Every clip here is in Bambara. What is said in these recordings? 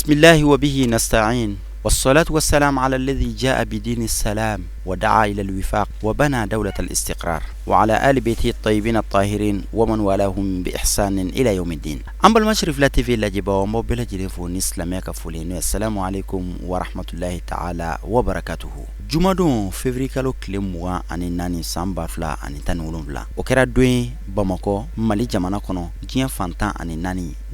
Bismillahi wa bihi nasta'in wassalatu wassalamu ala alladhi jaa bidini salam wa da'a ila alwifaq wa bana dawlat alistiqrar wa ala ali baitihi at-tayyibin at-tahirin wa man walahum bi ihsanin ila yawmiddin. An balima Cherifla TV lajɛbaaw, an b'aw bɛɛ lajɛlen fo ni silamɛya ka foli n'o ye assalamu alaikum wa rahmatullahi ta'ala wa barakatuhu. Jumadon février kalo tile 24 san 2017, o kɛra don ye Bamakɔ, Mali jamana kɔnɔ, diɲɛ fan 14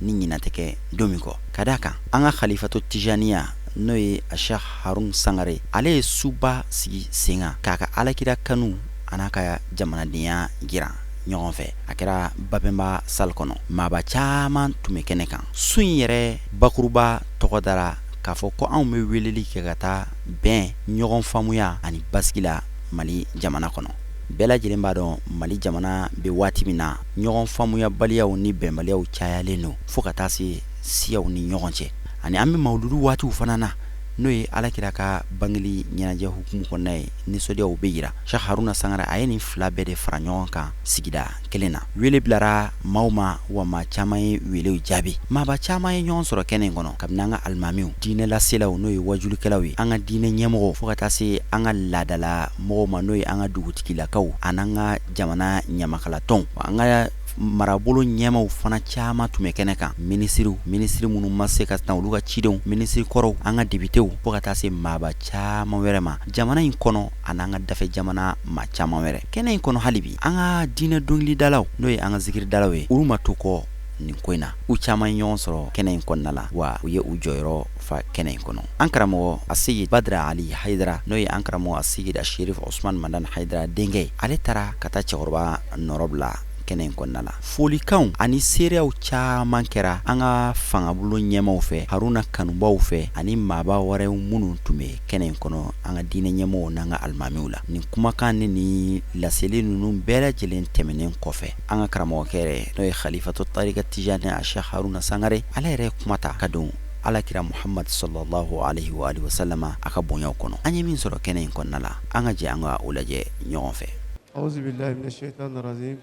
ni ɲinɛ tɛ kɛ don min kɔ. Ka d'a kan an ka Khalifatu Tijaniya n'o ye a Cheikh Harun Sangare, ale ye suba sigi sen kan k'a ka alakira kanu an'a ka jamanadenya jira ɲɔgɔn fɛ. A kɛra Babɛnba salle kɔnɔ, maaba caman tun bɛ kɛnɛ kan. Su in yɛrɛ bakuruba tɔgɔ dara k'a fɔ ko anw bɛ weleli kɛ ka taa bɛn, ɲɔgɔn faamuya ani basigi la Mali jamana kɔnɔ. Bɛɛ lajɛlen b'a dɔn Mali jamana bɛ waati min na, ɲɔgɔn faamuyabaliyaw ni bɛnbaliyaw cayalen don fo ka taa se siyaw ni ɲɔgɔn cɛ. Ani an bɛ mawuludu waatiw fana na, n'o ye alakira ka bangeli ɲɛnajɛ hukumu kɔnɔna ye, nisɔndiyaw bɛ jira. Cheikh Haruna Sangare a ye nin fila bɛɛ de fara ɲɔgɔn kan sigida kelen na. Wele bilara maaw ma, wa maa caman ye welew jaabi. Maaba caman ye ɲɔgɔn sɔrɔ kɛnɛ in kɔnɔ, kabini an ka alimamiw, diinɛ laselaw n'o ye wajulikɛlaw ye, an ka diinɛ ɲɛmɔgɔw, fo ka taa se an ka laadala mɔgɔw ma, n'o ye an ka dugutigilakaw an'an ka jamana ɲamakalatɔnw. An ka marabolo ɲɛmaaw fana caman tun bɛ kɛnɛ kan, minisiriw, minisiri minnu ma se ka na olu ka cidenw, minisiri kɔrɔw, an ka depitew, fo ka taa se maaba caman wɛrɛ ma jamana in kɔnɔ an'an ka dafɛ jamana maa caman wɛrɛ. Kɛnɛ in kɔnɔ hali bi, an ka diinɛ dɔnkilidalaw, n'o ye an ka zikiridalaw ye, olu ma to kɔ nin ko in na. U caman ye ɲɔgɔn sɔrɔ kɛnɛ in kɔnɔna la, wa u ye u jɔyɔrɔ fa kɛnɛ in kɔnɔ. An karamɔgɔ Aseyid Badara Ali Hayidara, n'o ye an karamɔgɔ Aseyid Asherif Osman Madani Hayidara denkɛ ye, ale taara ka taa cɛkɔrɔba nɔrɔ bila kɛnɛ in kɔnɔna la. Folikanw ani seereyaw caman kɛra an ka fangabulon ɲɛmaaw fɛ, Haruna kanubaw fɛ ani maaba wɛrɛw minnu tun bɛ kɛnɛ in kɔnɔ, an ka diinɛ ɲɛmɔgɔw n'an ka alimamiw la. Nin kumakan ni nin laseli ninnu bɛɛ lajɛlen tɛmɛnen kɔfɛ, an ka karamɔgɔkɛ yɛrɛ, n'o ye Khalifatu Tarika Tijani a Cheikh Haruna Sangare, ale yɛrɛ ye kuma ta ka don alakira Muhamad sallallahu alaihi wa alihi wasalama a ka bonyaw kɔnɔ. An ye min sɔrɔ kɛnɛ in kɔnɔna la, an ka jɛ an ka o lajɛ ɲɔgɔn fɛ. أعوذ بالله من الشيطان الرجيم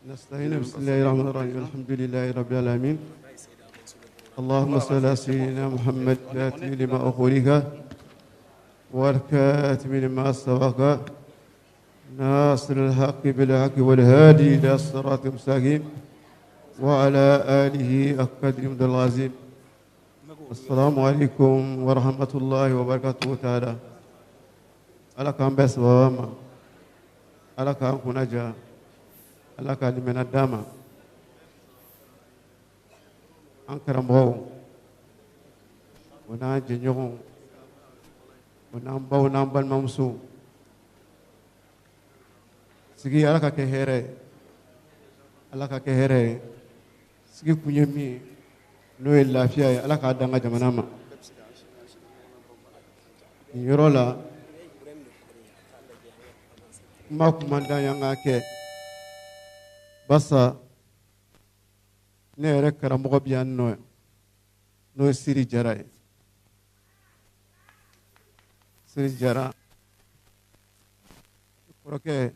نستعين بسم الله الرحمن الرحيم الحمد لله رب العالمين اللهم صل على سيدنا محمد فاتح لما أغلق والكاتم لما سبق ناصر الحق بالحق والهادي إلى الصراط المستقيم وعلى آله القدر من العظيم السلام عليكم ورحمة الله وبركاته تعالى Ala k'an bɛɛ sababa ma, Ala k'an kunna diya, Ala ka limaniya d'an ma. An karamɔgɔw o n'an jɛɲɔgɔnw o n'an baw n'an balimamusow, sigi Ala ka kɛ hɛrɛ ye, Ala ka kɛ hɛrɛ ye. Sigi kun ye min ye, n'o ye lafiya ye, Ala k'a d'an ka jamana ma. Nin yɔrɔ la, kuma kun man d'an ye an k'a kɛ, barisa ne yɛrɛ karamɔgɔ bɛ yan nɔ, n'o ye Siri Jara ye. Siri Jara kɔrɔkɛ,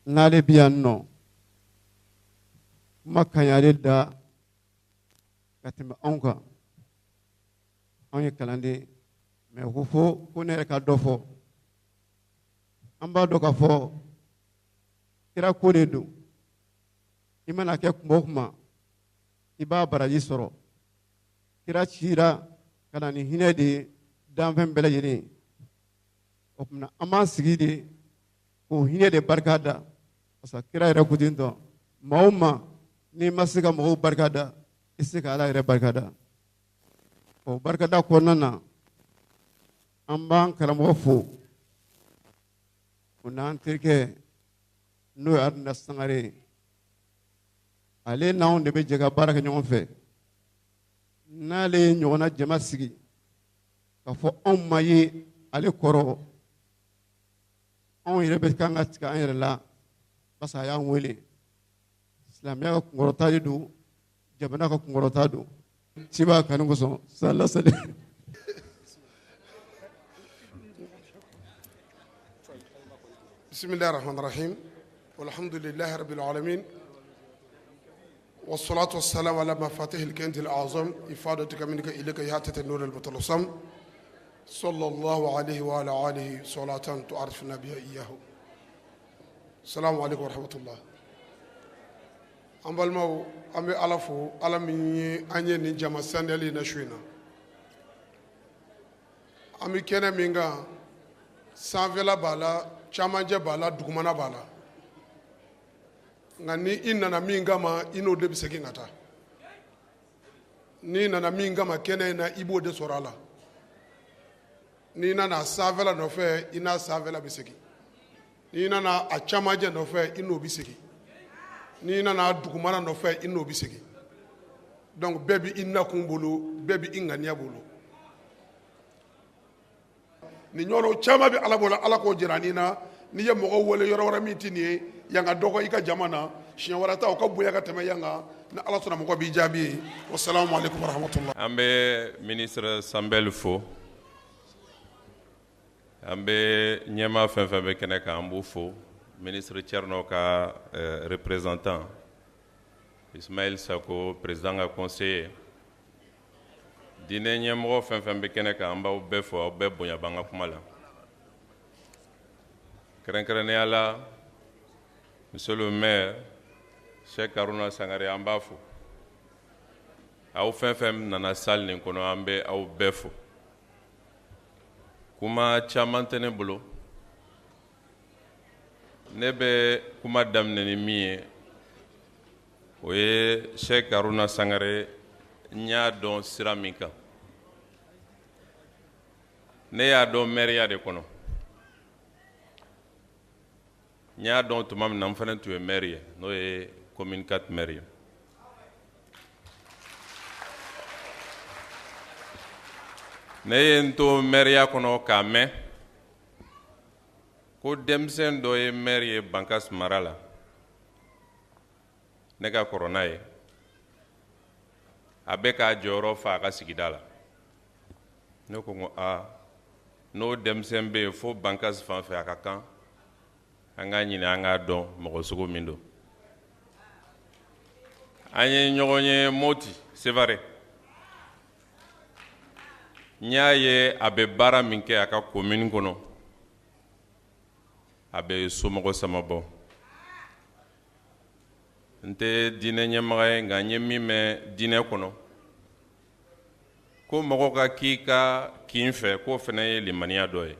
n'ale bɛ yan nɔ, kuma ka ɲi ale da ka tɛmɛ anw kan. Anw ye kalanden, mais ko fo ko ne yɛrɛ ka dɔ fɔ. An b'a dɔn k'a fɔ kira ko de don. I mana kɛ kuma o kuma, i b'a baraji sɔrɔ. Kira cira ka na ni hinɛ de ye danfɛn bɛɛ lajɛlen. O tuma an b'an sigi de k'o hinɛ de barika da, parce que kira yɛrɛ ko ten tɔ, maa o maa n'i ma se ka mɔgɔw barika da, i se ka Ala yɛrɛ barika da. O barikada kɔnɔna na, an b'an karamɔgɔ fo, o n'an terikɛ, n'o ye Haruna Sangare ye. Ale n'anw de bɛ jɛ ka baara kɛ ɲɔgɔn fɛ. N'ale ye ɲɔgɔnna jama sigi k'a fɔ anw ma ye ale kɔrɔ, anw yɛrɛ bɛ kan ka tigɛ an yɛrɛ la, parce que a y'an wele. Silamɛya ka kunkɔrɔta de don, jamana ka kunkɔrɔta don, ciba kanu kosɔn salasali. بسم الله الرحمن الرحيم والحمد لله رب العالمين. والصلاة والسلام على مفاتيح الكنز الأعظم إفادتك منك إليك يا النور المتلصم صلى الله عليه وعلى آله صلاة تعرفنا بها إياه. السلام عليكم ورحمة الله. An balimaw, an bɛ Ala fo, Ala min ye an ye nin jama saniyali na su in na. An bɛ kɛnɛ min kan, sanfɛla b'a la, camancɛ b'a la, dugumana b'a la. Nka ni i nana min kama, i n'o de bɛ segin ka taa. N'i nana min kama kɛnɛ in na, i b'o de sɔrɔ a la. N'i nana a sanfɛla nɔfɛ, i n'a sanfɛla bɛ segin. N'i nana a camancɛ nɔfɛ, i n'o bɛ segin. N'i nana a dugumana nɔfɛ, i n'o bɛ segin. Donc bɛɛ bɛ i nakun bolo, bɛɛ bɛ i ŋaniya bolo. Nin ɲɔgɔnnaw caman bɛ Ala bolo, Ala k'o jira ni na. N'i ye mɔgɔw wele yɔrɔ wɛrɛ min tɛ nin ye, yan ka dɔgɔ i ka jama na, siɲɛ wɛrɛ ta o ka bonya ka tɛmɛ yan kan. Ni Ala sɔnna mɔgɔ b'i jaabi ye. Wasalamu aleykum warahmatulah. An bɛ ministre Sambel fo. An bɛ ɲɛmaa fɛn fɛn bɛ kɛnɛ kan, an b'u fo. Ministre Thierno ka représentant Ismaël Sako, président ka conseiller, diinɛ ɲɛmɔgɔ fɛn fɛn bɛ kɛnɛ kan, an b'aw bɛɛ fo, aw bɛɛ bonya b'an ka kuma la. Kɛrɛnkɛrɛnnenya la, monsieur le maire Cheikh Harouna Sangare, an b'a fo. Aw fɛn fɛn nana salle nin kɔnɔ, an bɛ aw bɛɛ fo. Kuma caman tɛ ne bolo. Ne bɛ kuma daminɛ ni min ye, o ye Cheikh Harouna Sangare, n y'a dɔn sira min kan. Ne y'a dɔn mairie de kɔnɔ. N y'a dɔn tuma min na, n fana tun ye maire ye, n'o ye commune 4 maire ye. Ne ye n to mairie kɔnɔ k'a mɛn ko denmisɛn dɔ ye maire ye Bankas mara la, ne ka kɔrɔ n'a ye, a bɛ k'a jɔyɔrɔ fa a ka sigida la. Ne ko n ko aa, n'o denmisɛn bɛ yen fo Bankas fan fɛ, a ka kan an k'a ɲini an k'a dɔn mɔgɔ sugu min don. An ye ɲɔgɔn ye Moti Sevare. N y'a ye a bɛ baara min kɛ a ka commune kɔnɔ, a bɛ somɔgɔ sama bɔ. N tɛ diinɛ ɲɛmaga ye, nka n ye min mɛn diinɛ kɔnɔ, ko mɔgɔ ka k'i ka kin fɛ, k'o fana ye limaniya dɔ ye.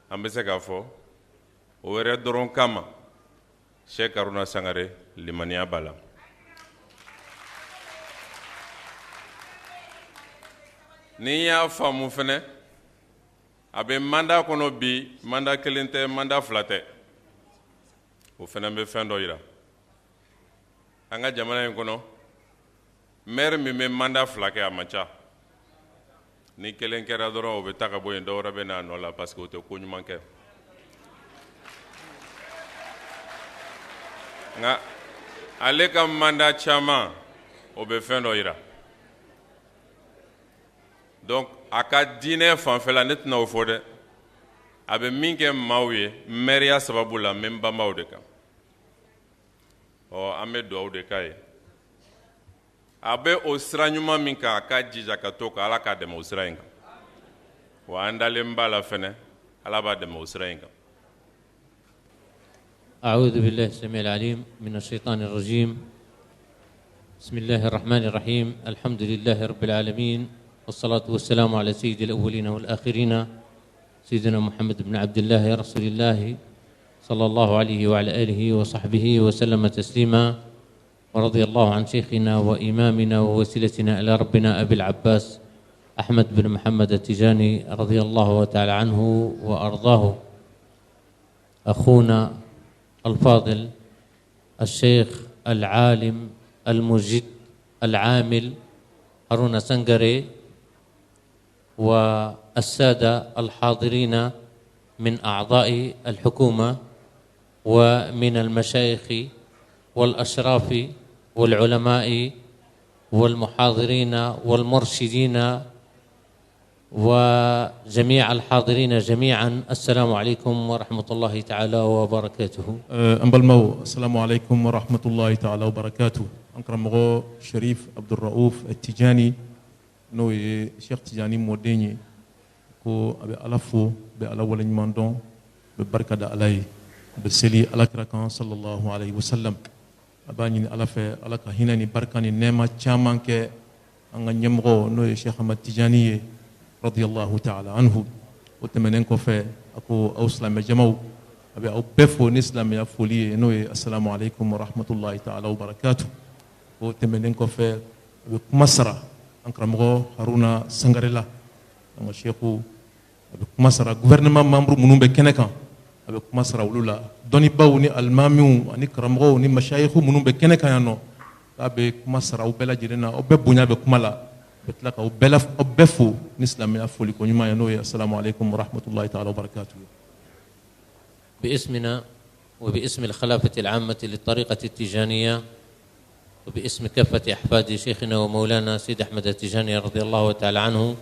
An bɛ se k'a fɔ o yɛrɛ dɔrɔn kama, Cheikh Harouna Sangare limaniya b'a la. Ni y'a faamu fɛnɛ, a bɛ mandat kɔnɔ bi, mandat kelen tɛ, mandat fila tɛ. O fɛnɛ bɛ fɛn dɔ yira. An ka jamana in kɔnɔ, maire min bɛ mandat fila kɛ, a man ca. Ni kelen kɛra dɔrɔn, o bɛ taa ka bɔ yen, dɔwɛrɛ bɛ n'a nɔ la, parce que o tɛ ko ɲuman kɛ. Nka ale ka mandat caman, o bɛ fɛn dɔ yira. Donc a ka diinɛ fanfɛla, ne tɛna o fɔ dɛ. A bɛ min kɛ maaw ye mɛriya sababu la, n bɛ n banba o de kan. Ɔ, an bɛ dugawu de k'a ye. A bɛ o sira ɲuman min kan, a k'a jija ka to kan, Ala k'a dɛmɛ o sira in kan. Wa an dalen b'a la fɛnɛ, Ala b'a dɛmɛ o sira in kan. أعوذ بالله السميع العليم من الشيطان الرجيم. بسم الله الرحمن الرحيم. الحمد لله رب العالمين، والصلاة والسلام على سيد الأولين والآخرين، سيدنا محمد بن عبد الله رسول الله صلى الله عليه وعلى آله وصحبه وسلم تسليما، ورضي الله عن شيخنا وإمامنا ووسيلتنا إلى ربنا أبي العباس أحمد بن محمد التجاني رضي الله تعالى عنه وأرضاه. أخونا الفاضل الشيخ العالم المجد العامل هارونا سنغري، والسادة الحاضرين من أعضاء الحكومة ومن المشايخ والأشراف والعلماء والمحاضرين والمرشدين وجميع الحاضرين جميعا، السلام عليكم ورحمة الله تعالى وبركاته. An balimaw, السلام عليكم ورحمة الله تعالى وبركاته. An karamɔgɔ Sharif Abdurrauf Tijani, n'o ye Cheikh Tijani mɔden ye, ko a bɛ Ala fo, a bɛ Ala waleɲuman dɔn, a bɛ barika da Ala ye, a bɛ seli Ala kira kan صلى الله عليه وسلم. A b'a ɲini Ala fɛ, Ala ka hinɛ ni barika ni nɛɛma caman kɛ an ka ɲɛmɔgɔ, n'o ye Cheikh Ahmad Tijani ye رضي الله تعالى عنه. O tɛmɛnen kɔfɛ, a ko aw silamɛ jamaw, a bɛ aw bɛɛ fo ni silamɛya foli ye, n'o ye السلام عليكم ورحمة الله تعالى وبركاته. O tɛmɛnen kɔfɛ, a bɛ kuma sara an karamɔgɔ Haruna Sangare la, an ka seku. A bɛ kuma sara gouvernement membre minnu bɛ kɛnɛ kan, a bɛ kuma sara olu la, dɔnnibaw ni alimamiw ani karamɔgɔw ni masayiku minnu bɛ kɛnɛ kan yan nɔ, k'a bɛ kuma sara aw bɛɛ lajɛlen na. Aw bɛɛ bonya bɛ kuma la. A bɛ tila k'aw bɛɛ la, aw bɛɛ fo ni silamɛya foli ko ɲuman ye, n'o ye السلام عليكم ورحمة الله تعالى وبركاته. باسمنا وباسم الخلافة العامة للطريقة التيجانية وباسم كافة أحفاد شيخنا ومولانا سيد أحمد التيجاني رضي الله تعالى عنه،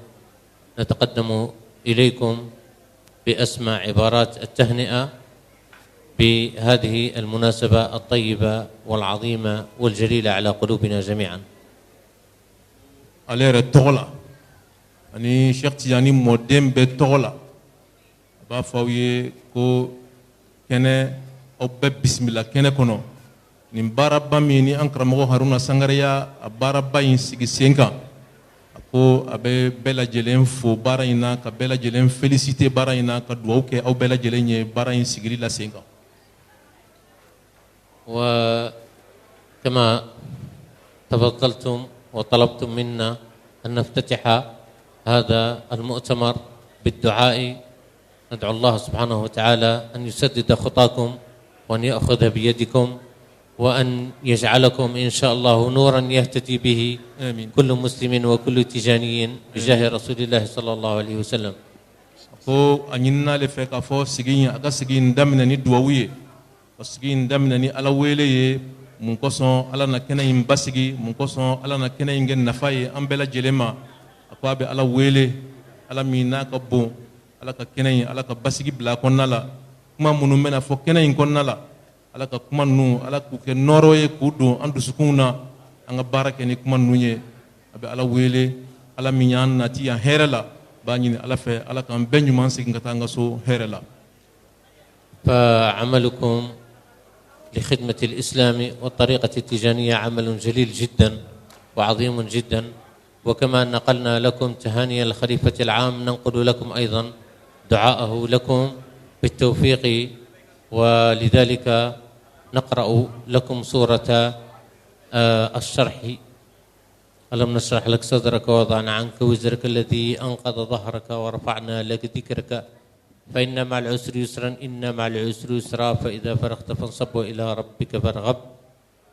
نتقدم إليكم بأسمى عبارات التهنئة بهذه المناسبة الطيبة والعظيمة والجليلة على قلوبنا جميعا. Ale yɛrɛ tɔgɔ la ani Cheikh Tijani mɔden bɛɛ tɔgɔ la, a b'a fɔ aw ye ko kɛnɛ, aw bɛɛ bisimila kɛnɛ kɔnɔ, nin baaraba min ni an karamɔgɔ Haruna Sangare y'a a baaraba in sigi sen kan. A ko a bɛ bɛɛ lajɛlen fo baara in na, ka bɛɛ lajɛlen féliciter baara in na, ka dugawu kɛ aw bɛɛ lajɛlen ye baara in sigili la sen kan. وكما تفضلتم وطلبتم منا أن نفتتح هذا المؤتمر بالدعاء، ندعو الله سبحانه وتعالى أن يسدد خطاكم وأن يأخذ بيدكم وأن يجعلكم إن شاء الله نورا يهتدي به آمين. كل مسلم وكل تجاني بجاه رسول الله صلى الله عليه وسلم. Ko a ɲinina ale fɛ k'a fɔ sigi in, a ka sigi in daminɛ ni duwawu ye, ka sigi in daminɛ ni Ala wele ye. Mun kosɔn? Ala na kɛnɛ in basigi. Mun kosɔn? Ala na kɛnɛ in kɛ nafa ye an bɛɛ lajɛlen ma. A ko a bɛ Ala wele, Ala min n'a ka bon, Ala ka kɛnɛ in, Ala ka basigi bila a kɔnɔna la. Kuma minnu bɛna fɔ kɛnɛ in kɔnɔna la, Ala ka kuma ninnu, Ala k'u kɛ nɔrɔ ye k'u don an dusukunw na, an ka baara kɛ ni kuma ninnu ye. A bɛ Ala wele, Ala min y'an nati yan hɛrɛ la, b'a ɲini Ala fɛ, Ala k'an bɛɛ ɲuman segin ka taa an ka so hɛrɛ la. فعملكم لخدمة الإسلام والطريقة التيجانية عمل جليل جدا وعظيم جدا، وكما نقلنا لكم تهاني الخليفة العام، ننقل لكم أيضا دعاءه لكم بالتوفيق. ولذلك نقرأ لكم سورة الشرح: ألم نشرح لك صدرك ووضعنا عنك وزرك الذي أنقض ظهرك ورفعنا لك ذكرك، فإن مع العسر يسرا، إن مع العسر يسرا، فإذا فرغت فانصب وإلى ربك فارغب.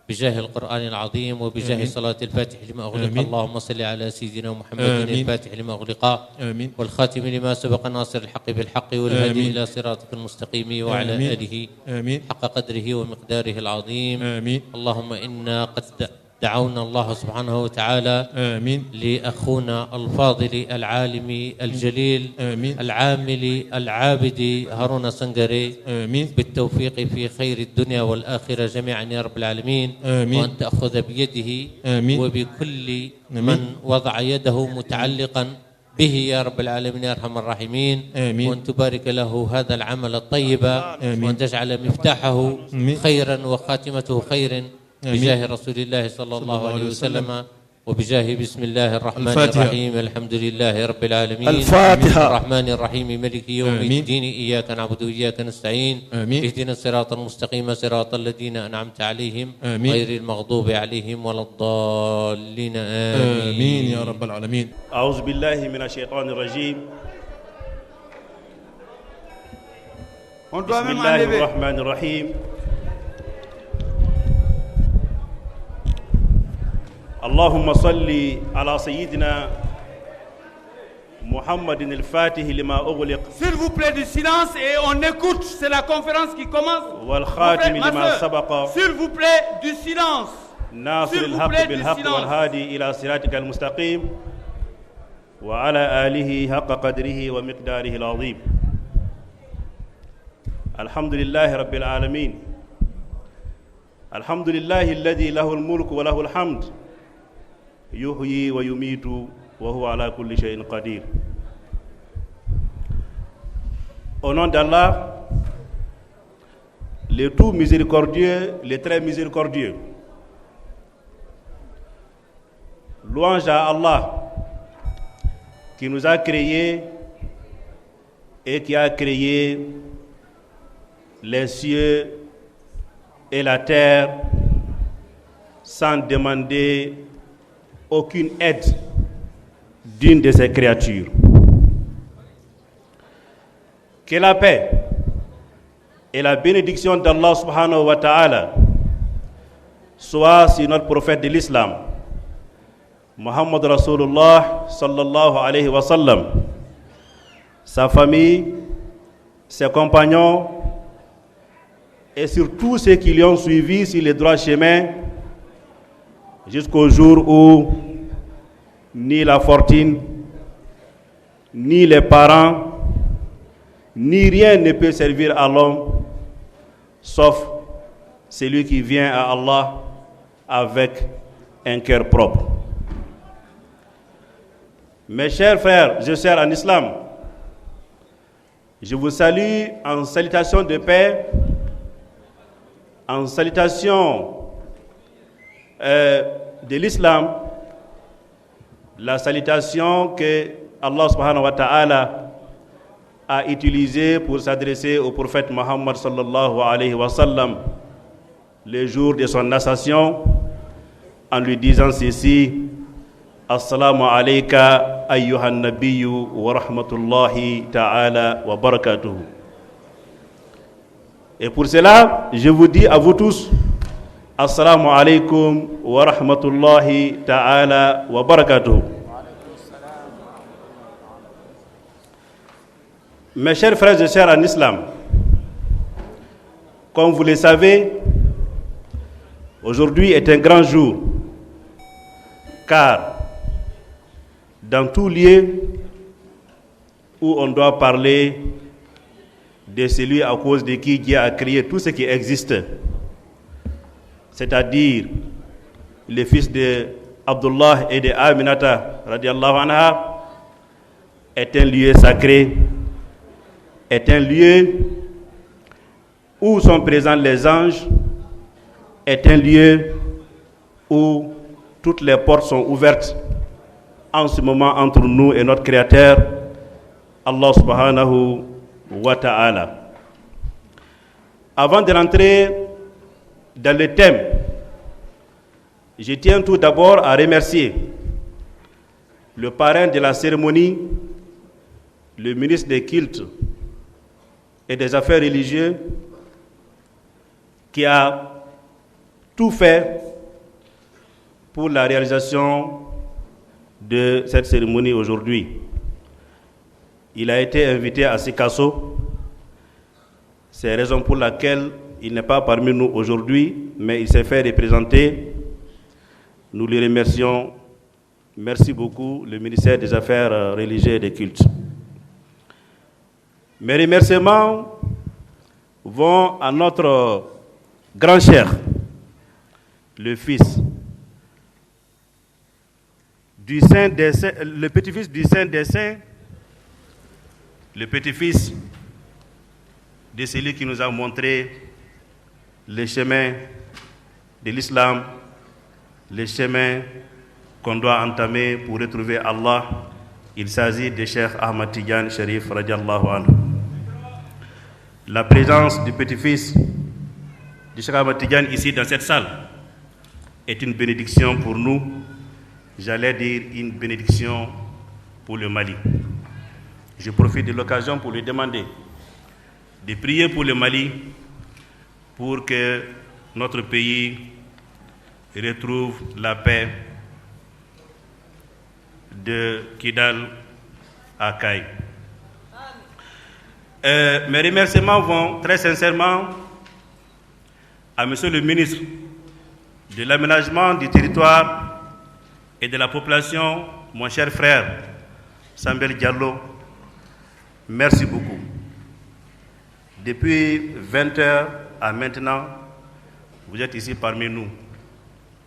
بجاه القرآن العظيم وبجاه آمين. صلاة الفاتح لما أغلق. آمين. اللهم صل على سيدنا محمد آمين. الفاتح لما أغلق آمين. والخاتم لما سبق، ناصر الحق بالحق، والهادي آمين. إلى صراطك المستقيم، وعلى آمين. آله آمين. حق قدره ومقداره العظيم. آمين. اللهم إنا قد دعونا الله سبحانه وتعالى آمين. لأخونا الفاضل العالم الجليل آمين. العامل العابد هارون سنغري آمين. بالتوفيق في خير الدنيا والآخرة جميعا يا رب العالمين. آمين. وأن تأخذ بيده آمين. وبكل آمين. من وضع يده متعلقا به يا رب العالمين يا أرحم الراحمين. آمين. وأن تبارك له هذا العمل الطيب. آمين. وأن تجعل مفتاحه آمين. خيرا وخاتمته خيرا آمين. بجاه رسول الله صلى الله عليه وسلم وبجاه بسم الله الرحمن الفاتحة. الرحيم. الحمد لله رب العالمين. الفاتحة. الرحمن الرحيم، ملك يوم آمين. الدين، إياك نعبد وإياك نستعين. آمين. اهدنا الصراط المستقيم، صراط الذين أنعمت عليهم آمين. غير المغضوب عليهم ولا الضالين. آمين. آمين يا رب العالمين. أعوذ بالله من الشيطان الرجيم. On doit بسم même الله enlever. الرحمن الرحيم. اللهم صل على سيدنا محمد الفاتح لما أغلق S'il vous plaît, du silence et on écoute. C'est la conférence qui commence. والخاتم Mon frère, ma لما sœur, سبق s'il vous plaît, du silence. ناصر S'il vous الحق plaît, du بالحق silence. والهادي إلى صراطك المستقيم. وعلى آله حق قدره ومقداره العظيم. الحمد لله رب العالمين، الحمد لله الذي له الملك وله الحمد، يحيي ويميت وهو على كل شيء قدير. Au nom d'Allah, le tout miséricordieux, le très miséricordieux. Louange à Allah qui nous a créés et qui a créé les cieux et la terre sans demander aucune aide d'une de ses créatures. Que la paix et la bénédiction d'Allah سبحانه وتعالى soit sur notre prophète de l'islam, Muhammad رسول الله صلى الله عليه وسلم, sa famille, ses compagnons et sur tous ceux qui l'ont suivi sur le droit chemin jusqu'au jour où ni la fortune, ni les parents, ni rien ne peut servir à l'homme, sauf celui qui vient à Allah avec un cœur propre. Mes chers frères et sœurs en islam, je vous salue en salutation de paix, en salutation de l'islam, la salutation que Allah سبحانه وتعالى a utilisée pour s'adresser au prophète Mohammed صلى الله عليه وسلم le jour de son ascension en lui disant ceci: السلام عليك أيها النبي ورحمة الله تعالى وبركاته. Et pour cela, je vous dis à vous tous, السلام عليكم ورحمة الله تعالى وبركاته. Mes chers frères et sœurs en islam, comme vous le savez, aujourd'hui est un grand jour, car dans tout lieu où on doit parler de celui à cause de qui Dieu a créé tout ce qui existe, c'est-à-dire le fils de Abdullah et de Aminata, رضي الله عنها, est un lieu sacré, est un lieu où sont présents les anges, est un lieu où toutes les portes sont ouvertes en ce moment entre nous et notre Créateur, Allah سبحانه وتعالى. Avant de rentrer dans le thème, je tiens tout d'abord à remercier le parrain de la cérémonie, le ministre des cultes et des Affaires religieuses, qui a tout fait pour la réalisation de cette cérémonie aujourd'hui. Il a été invité à Sikasso. C'est la raison pour laquelle il n'est pas parmi nous aujourd'hui, mais il s'est fait représenter. Nous le remercions. Merci beaucoup, le ministère des Affaires religieuses et des cultes. Mes remerciements vont à notre grand cheikh, le fils du Saint des Saints, le petit-fils du Saint des Saints, le petit-fils de celui qui nous a montré le chemin de l'islam, le chemin qu'on doit entamer pour retrouver Allah. Il s'agit de Cheikh Ahmad Tidiane Sharif رضي الله عنه. La présence du petit-fils du Cheikh Ahmad Tidiane ici dans cette salle est une bénédiction pour nous, j'allais dire une bénédiction pour le Mali. Je profite de l'occasion pour lui demander de prier pour le Mali pour que notre pays retrouve la paix de Kidal à Kayes. Mes remerciements vont très sincèrement à Monsieur le ministre de l'Aménagement du territoire et de la population, mon cher frère Sambel Diallo, merci beaucoup. Depuis 20 heures à maintenant, vous êtes ici parmi nous.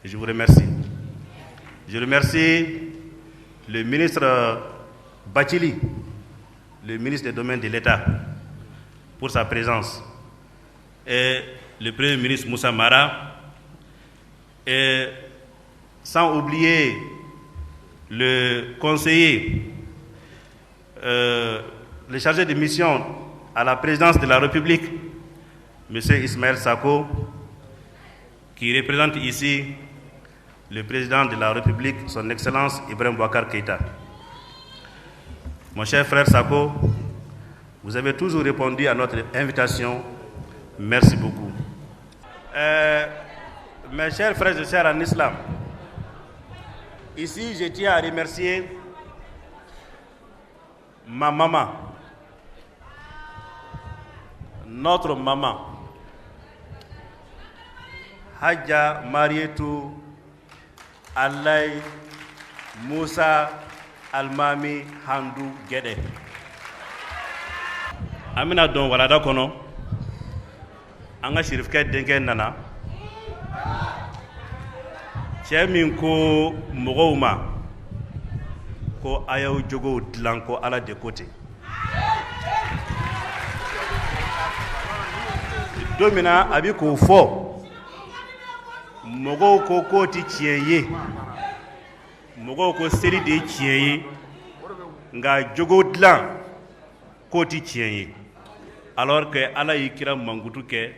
Je vous remercie. Je remercie le ministre Bathily, le ministre des Domaines de l'État, pour sa présence, et le Premier ministre Moussa Mara, et sans oublier le conseiller, le chargé de mission à la présidence de la République, M. Ismaël Sako, qui représente ici le président de la République, son Excellence Ibrahim Boubacar Keïta. Mon cher frère Sako, vous avez toujours répondu à notre invitation. Merci beaucoup. Mes chers frères et sœurs en islam, ici je tiens à remercier ma maman, notre maman, Hadja Marietou Alay Moussa Almami Handou Guédé. An bɛna don walanda kɔnɔ. An ka sirifukɛ denkɛ nana, cɛ min ko mɔgɔw ma ko a y'aw jogow dilan, ko Ala de ko ten. Don min na a bɛ k'o fɔ, mɔgɔw ko k'o tɛ tiɲɛ ye, mɔgɔw ko seli de ye tiɲɛ ye, nka jogo dilan k'o tɛ tiɲɛ ye, alors que Ala y'i kira mankutu kɛ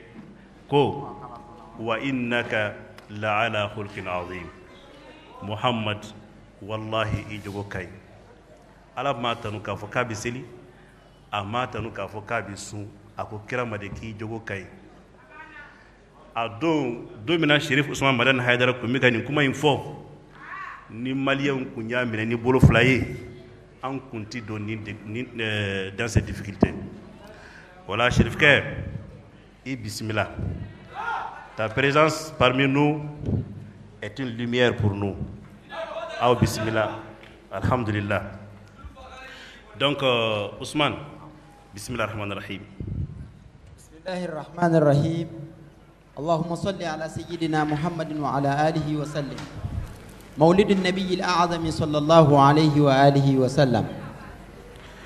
ko wa innaka la'ala khulqin azim. Muhammad, wallahi i jogo ka ɲi. Ala m'a tanu k'a fɔ k'a bɛ seli, a m'a tanu k'a fɔ k'a bɛ sun, a ko kira ma de k'i jogo ka ɲi. A don, don min na Sherif Usman Madani Hayidara tun bɛ ka nin kuma in fɔ, ni maliyɛnw tun y'a minɛ ni bolo fila ye, an kun tɛ don ni dans cette difficulté. Voilà, Sherifkɛ, i bisimila. Ta présence parmi nous est une lumière pour nous. Aw bisimila. Alhamdulillah. Donc Ousmane, bismillah rahman rahim. بسم الله الرحمن الرحيم. اللهم صل على سيدنا محمد وعلى آله وسلم. مولد النبي الأعظم صلى الله عليه وآله وسلم.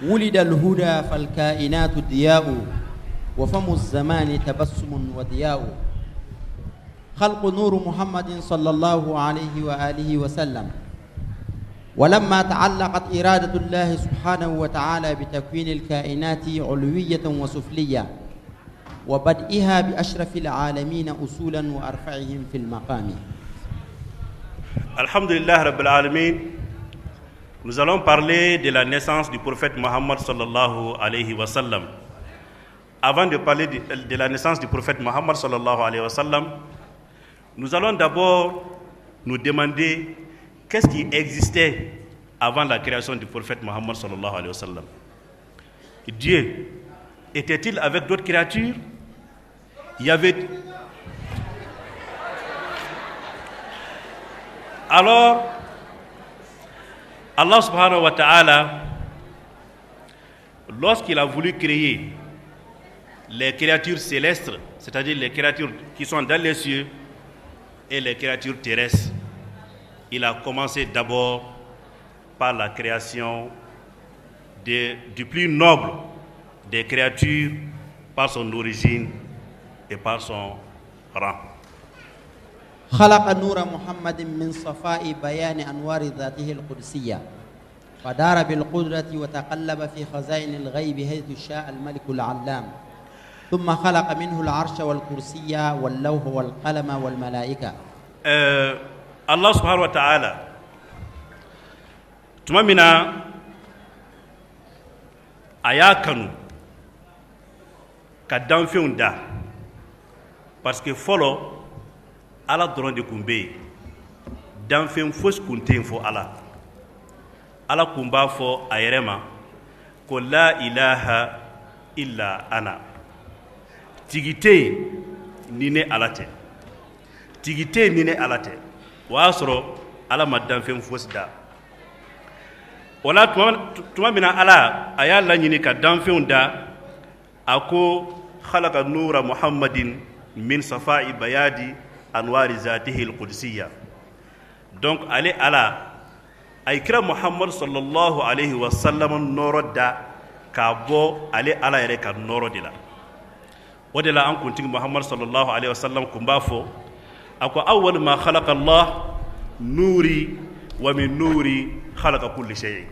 ولد الهدى فالكائنات ضياء، وفم الزمان تبسم وضياء. خلق نور محمد صلى الله عليه وآله وسلم. ولما تعلقت إرادة الله سبحانه وتعالى بتكوين الكائنات علوية وسفلية، وبدئها بأشرف العالمين أصولا وأرفعهم في المقام. الحمد لله رب العالمين. Nous allons parler de la naissance du prophète Mohammed صلى الله عليه وسلم. Avant de parler de la naissance du prophète Mohammed صلى الله عليه وسلم, nous allons d'abord nous demander qu'est-ce qui existait avant la création du prophète Mohammed صلى الله عليه وسلم. Dieu était-il avec d'autres créatures? Il y avait. Alors, Allah سبحانه وتعالى, lorsqu'il a voulu créer les créatures célestes, c'est-à-dire les créatures qui sont dans les cieux et les créatures terrestres, il a commencé d'abord par la création du plus noble des créatures par son origine et par son rang. خلق نور محمد من صفاء بيان أنوار ذاته القدسية، فدار بالقدرة وتقلب في خزائن الغيب حيث شاء الملك العلام، ثم خلق منه العرش والكرسي واللوح والقلم والملائكة. Allah سبحانه وتعالى tuma min na a y'a kanu ka danfɛnw da, parce que fɔlɔ Ala dɔrɔn de tun bɛ yen, danfɛn fosi tun tɛ yen fɔ Ala. Ala tun b'a fɔ a yɛrɛ ma ko لا إله إلا أنا, tigi tɛ yen ni ne Ala tɛ, tigi tɛ yen ni ne Ala tɛ. O y'a sɔrɔ Ala ma danfɛn fosi da. O la tuma min na Ala a y'a laɲini ka danfɛnw da, a ko khalaqa nura muhammadin min safa'i bayadi anwari zatihi alqudusiyya. Donc ale Ala a ye kira Muhammad sallallahu alaihi wa sallam nɔɔrɔ da k'a bɔ ale Ala yɛrɛ ka nɔɔrɔ de la. O de la an kuntigi Muhammad sallallahu alaihi wa sallam kun b'a fɔ, a ko awwal ma khalaqa Allah nuri wa min nuri khalaqa kulli shay.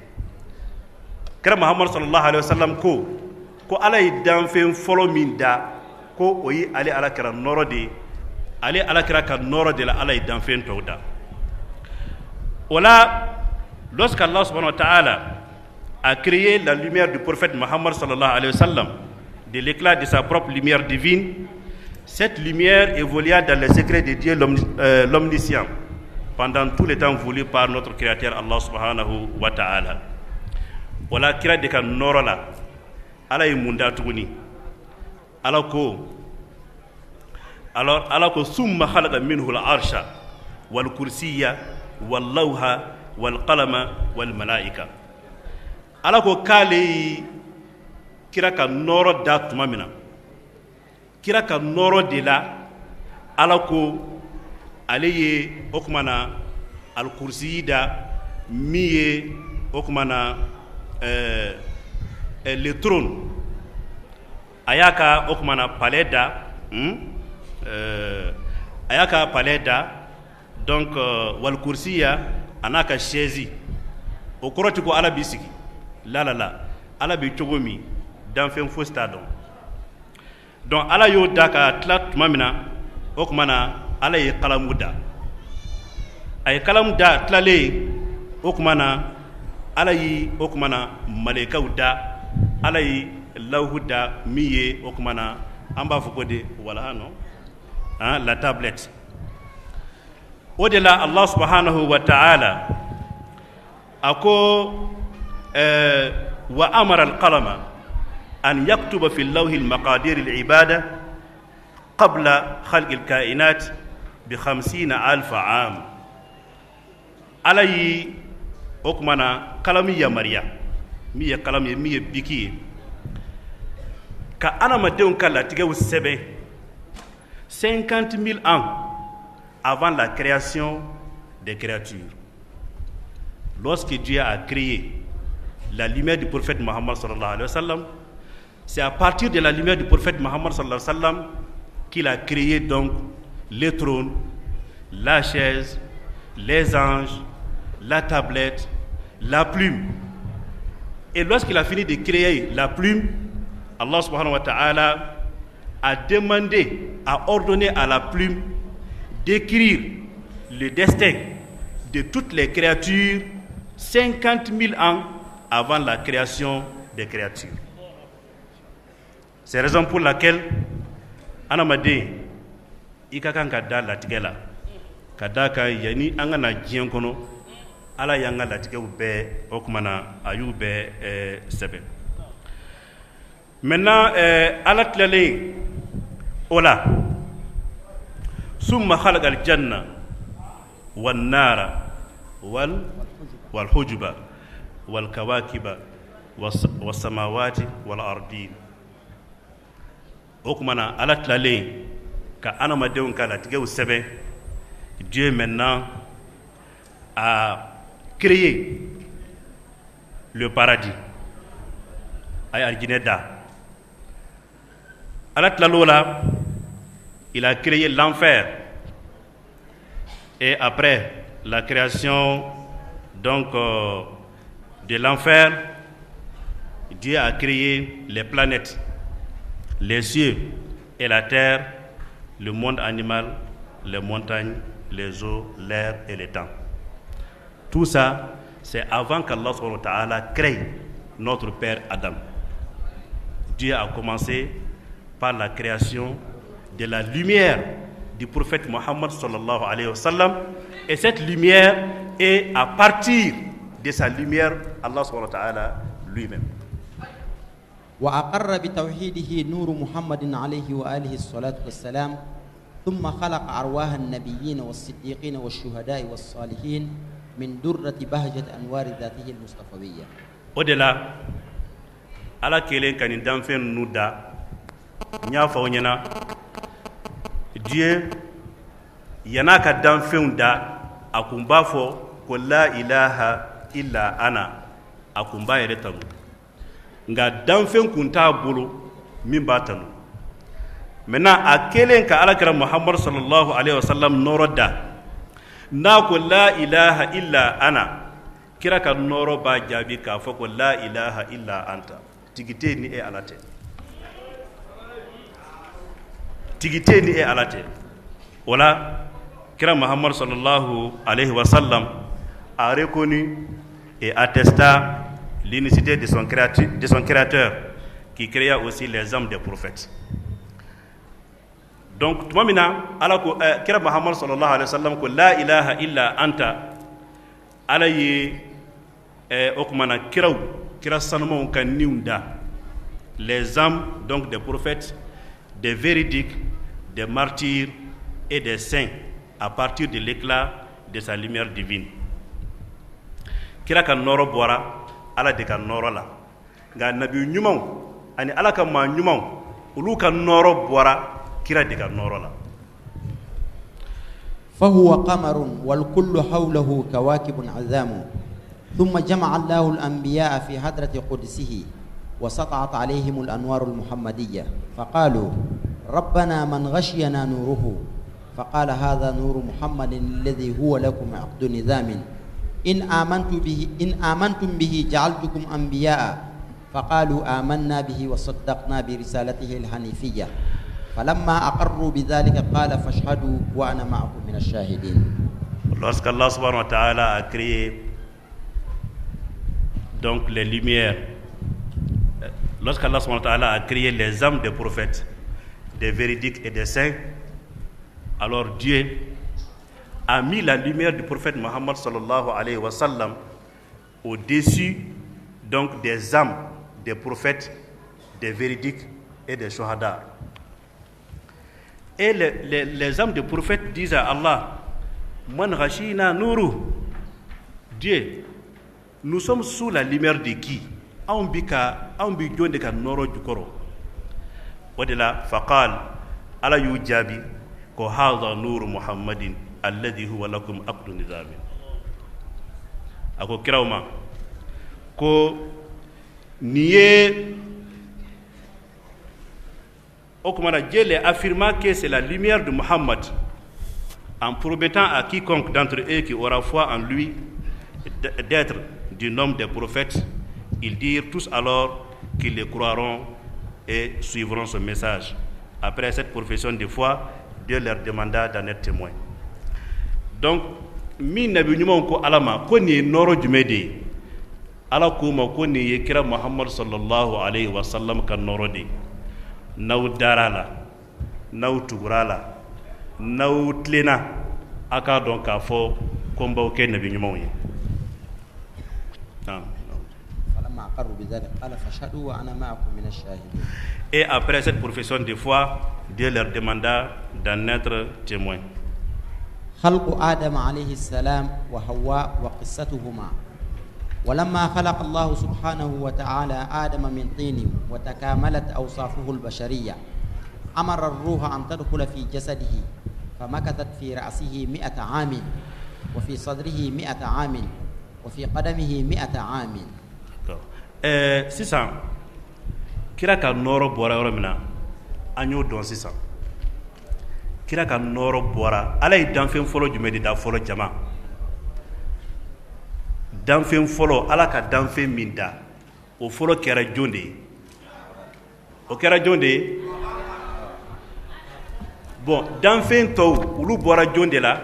Kira Muhammad sallallahu alaihi wa sallam ko Ala ye danfɛn fɔlɔ min da, ko o ye ale Ala kira nɔɔrɔ de ye. Ale Ala kira ka nɔɔrɔ de la Ala ye danfɛn tɔw da. O la, lorsqu'Allah subhanahu wa ta'ala a créé la lumière du prophète Muhammad sallallahu alayhi wa sallam de l'éclat de sa propre lumière divine, cette lumière évolua dans les secrets de Dieu l'omniscient pendant tout le temps voulu par notre créateur Allah subhanahu wa ta'ala. O la, kira de ka nɔɔrɔ la, Ala ye mun da tuguni? Ala ko, alors Ala ko summa khalaqa minhu al-arsha wal kursiyya wal lawha wal qalama wal malaika. Ala ko k'ale ye kira ka nɔɔrɔ da tuma min na, kira ka nɔɔrɔ de la, Ala ko ale ye o tuma na alkursiyi da, min ye o tuma na le trône. A y'a ka o tuma na palais da, a y'a ka palais da. Donc wal kursiya, a n'a ka chaise. O kɔrɔ ti ko Ala b'i sigi la la la. Ala bɛ cogo min, danfɛn fosi t'a dɔn. Donc Ala y'o da ka tila tuma min na, o tuma na Ala ye kalamu da. A ye kalamu da tilalen, o tuma na Ala ye o tuma na malɛkaw da. Ala ye lawhu da, min ye o tuma na an b'a fɔ ko de walaha non, hein, la tablette. O de la Allah subhanahu wa ta'ala a ko wa amara al-qalama an yaktuba fi lawhi al-maqadir al-ibada qabla khalq al-kainat bi 50,000 am. Ala yi o tuma na kalamu yamaruya, min ye kalamu ye, min ye biki ye, ka adamadenw ka latigɛw sɛbɛn 50 000 ans avant la création des créatures. Lorsque Dieu a créé la lumière du prophète Mohammed sallallahu alayhi wa sallam, c'est à partir de la lumière du prophète Mohammed sallallahu alayhi wa sallam qu'il a créé donc le trône, la chaise, les anges, la tablette, la plume. Et lorsqu'il a fini de créer la plume, Allah subhanahu wa ta'ala a demandé, a ordonné à la plume d'écrire le destin de toutes les créatures 50 000 ans avant la création des créatures. C'est la raison pour laquelle adamaden i ka kan ka da latigɛ la, ka da kan yanni an ka na diɲɛ kɔnɔ, Ala y'an ka latigɛw bɛɛ, o tuma na a y'u bɛɛ sɛbɛn. Maintenant Ala tilalen o la, summa khalaqa al-janna wan nara wal wal hujuba wal kawakiba was samawati wal ardin. O tuma na Ala tilalen ka adamadenw ka latigɛw sɛbɛn, Dieu maintenant a créé le paradis, a ye alijinɛ da. Ala tilal'o la, il a créé l'enfer. Et après la création donc de l'enfer, Dieu a créé les planètes, les cieux et la terre, le monde animal, les montagnes, les eaux, l'air et le temps. Tout ça, c'est avant qu'Allah subhanahu wa ta'ala crée notre père Adam. Dieu a commencé par la création de la lumière du prophète Mohammed sallallahu alayhi wa sallam. Et cette lumière est à partir de sa lumière, Allah subhanahu wa ta'ala lui-même. وأقر بتوحيده نور محمد عليه وآله الصلاة والسلام. ثم خلق أرواح النبيين والصديقين والشهداء والصالحين. من درة بهجة أنوار ذاته المصطفوية. O de la, Ala kelen ka nin danfɛn ninnu da, n y'a fɔ aw ɲɛna, Dieu yan'a ka danfɛnw da, a kun b'a fɔ ko la ilaha illa ana. A kun b'a yɛrɛ tanu, nka danfɛn kun t'a bolo min b'a tanu. Maintenant, a kelen ka Ala kira Muhammadu sallallahu alaihi wasallam nɔɔrɔ da, n'a ko la ilaha illa ana, kira ka nɔɔrɔ b'a jaabi k'a fɔ ko la ilaha illa anta, tigi tɛ ni e Ala tɛ, tigi tɛ ni e Ala tɛ. O la, kira Muhammadu sallallahu alaihi wasallam a reconnu et attesta l'unicité de son créateur qui créa aussi les âmes des prophètes. Donc tuma min na Ala ko kira Muhammadu sallallahu alaihi wasallam ko la ilaha illa anta, Ala ye o tuma na kiraw, kira sanumaw ka niw da, les âmes donc des prophètes, des véridiques, des martyrs et des saints, à partir de l'éclat de sa lumière divine. Kira ka nɔɔrɔ bɔra Ala de ka nɔɔrɔ la, nka nabi ɲumanw ani Ala ka maa ɲumanw, olu ka nɔɔrɔ bɔra kira de ka nɔɔrɔ la. فهو قمر والكل حوله كواكب عظام. ثم جمع الله الأنبياء في حضرة قدسه وسطعت عليهم الأنوار المحمدية، فقالوا: ربنا، من غشينا نوره؟ فقال: هذا نور محمد الذي هو لكم عقد نظام، إن آمنتم به جعلتكم أنبياء. فقالوا: آمنا به وصدقنا برسالته الحنيفية. فلما أقروا بذلك قال: فاشهدوا وأنا معكم من الشاهدين. Lorsqu'Allah subhanahu wa ta'ala a créé donc les lumières, lorsqu'Allah subhanahu wa ta'ala a créé les âmes des prophètes, des véridiques et des saints, alors Dieu a mis la lumière du prophète Mohammed sallallahu alayhi wa sallam au-dessus donc des âmes des prophètes, des véridiques et des shuhada. Et les âmes des prophètes disent à Allah: Man ghashina nuru, Dieu, nous sommes sous la lumière de qui? Anw bi ka, anw bi jɔn de ka nɔɔrɔ jukɔrɔ? O de la, faqal, Ala y'u jaabi ko hadha nuru Muhammadin alladhi huwa lakum aqdu nizamin. A ko kiraw ma ko nin ye o tuma na, Dieu les affirma que c'est la lumière de Muhammad, en promettant à quiconque d'entre eux qui aura foi en lui d'être du nombre des prophètes. Ils dirent tous alors qu'ils le croiront et suivront son message. Après cette profession de foi, Dieu leur demanda d'en être témoin. Donc, min nabi ɲumanw ko Ala ma ko nin ye nɔɔrɔ jumɛn de ye? Ala k'u ma ko nin ye kira Muhammad sallallahu alayhi wa sallam ka nɔɔrɔ de ye. N'aw dara la, n'aw tugura la, n'aw tilenna, a k'a dɔn k'a fɔ ko n b'aw kɛ nabi ɲumanw ye. Naam. فلما أقروا بذلك قال: فاشهدوا وأنا معكم من الشاهدين. Et après cette profession de foi, Dieu leur demanda d'en être témoin. خلق آدم عليه السلام وحواء وقصتهما. ولما خلق الله سبحانه وتعالى آدم من طين وتكاملت أوصافه البشرية، أمر الروح أن تدخل في جسده، فمكثت في رأسه 100 عام، وفي صدره 100 عام، وفي قدمه 100 عام. D'accord. Sisan kira ka nɔɔrɔ bɔra yɔrɔ min na, an y'o dɔn. Sisan kira ka nɔɔrɔ bɔra, Ala ye danfɛn fɔlɔ jumɛn de da fɔlɔ? Jama, danfɛn fɔlɔ, Ala ka danfɛn min da, o fɔlɔ kɛra jɔn de ye? O kɛra jɔn de ye? Bon, danfɛn tɔw, olu bɔra jɔn de la?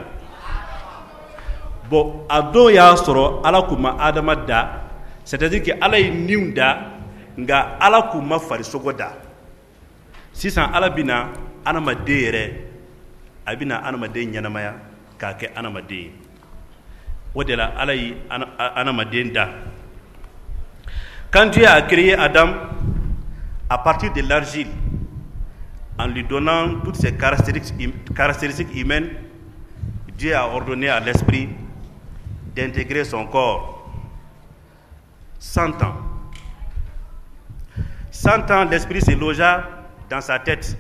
Bon, a don y'a sɔrɔ Ala kun ma Adama da, c'est à dire que Ala ye niw da, nka Ala kun ma farisogo da. Sisan Ala bɛna adamaden yɛrɛ, a bɛna adamaden ɲɛnamaya k'a kɛ adamaden ye. O de la, Ala ye adamaden da. Quand Dieu a créé Adam à partir de l'argile, en lui donnant toutes ses caractéristiques humaines, Dieu a ordonné à l'esprit d'entrer dans son corps. d'intégrer son corps. 100 ans. 100 ans, l'esprit se logea dans sa tête.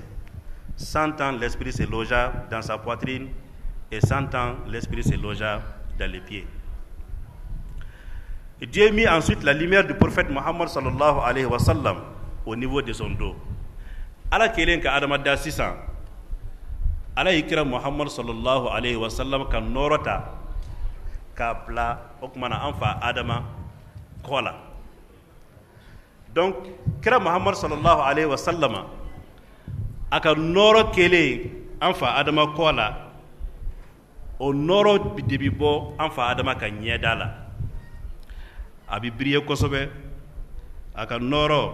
100 ans, l'esprit se logea dans sa poitrine. Et 100 ans, l'esprit se logea dans les pieds. Et Dieu mit ensuite la lumière du prophète Muhammad صلى الله عليه وسلم au niveau de son dos. Ala kelen ka Adama da sisan, Ala y'i kira Muhammad صلى الله عليه وسلم ka nɔɔrɔ ta k'a bila o tuma na an fa Adama kɔ la. Donc kira Muhammad صلى الله عليه وسلم a ka nɔɔrɔ kelen an fa Adama kɔ la, o nɔɔrɔ de bi bɔ an fa Adama ka ɲɛda la. A bɛ briller kosɛbɛ. A ka nɔɔrɔ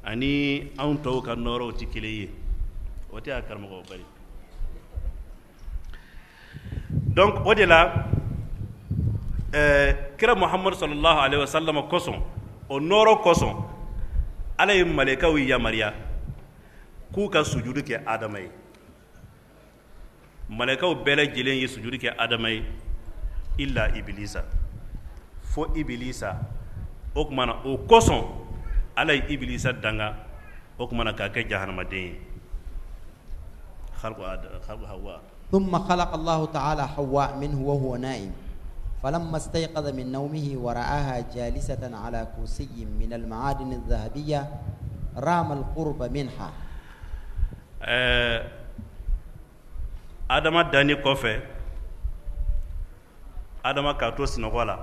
ani anw tɔw ka nɔɔrɔw tɛ kelen ye, o tɛ a karamɔgɔ bari. Donc o de la kira Muhammad صلى الله عليه وسلم kosɔn, o nɔɔrɔ kosɔn, Ala ye malɛkaw yamaruya k'u ka sujudu kɛ Adama ye. Malɛkaw bɛɛ lajɛlen ye sujudu kɛ Adama ye, illa Ibilisa, fo Ibilisa. O tuma na o kosɔn Ala ye Ibilisa danga, o tuma na k'a kɛ jahanamaden ye. خلق خلق حواء. ثم خلق الله تعالى حواء منه وهو نائم، فلما استيقظ من نومه ورآها جالسة على كرسي من المعادن الذهبية رام القرب منها. Adama danni kɔfɛ, Adama k'a to sunɔgɔ la,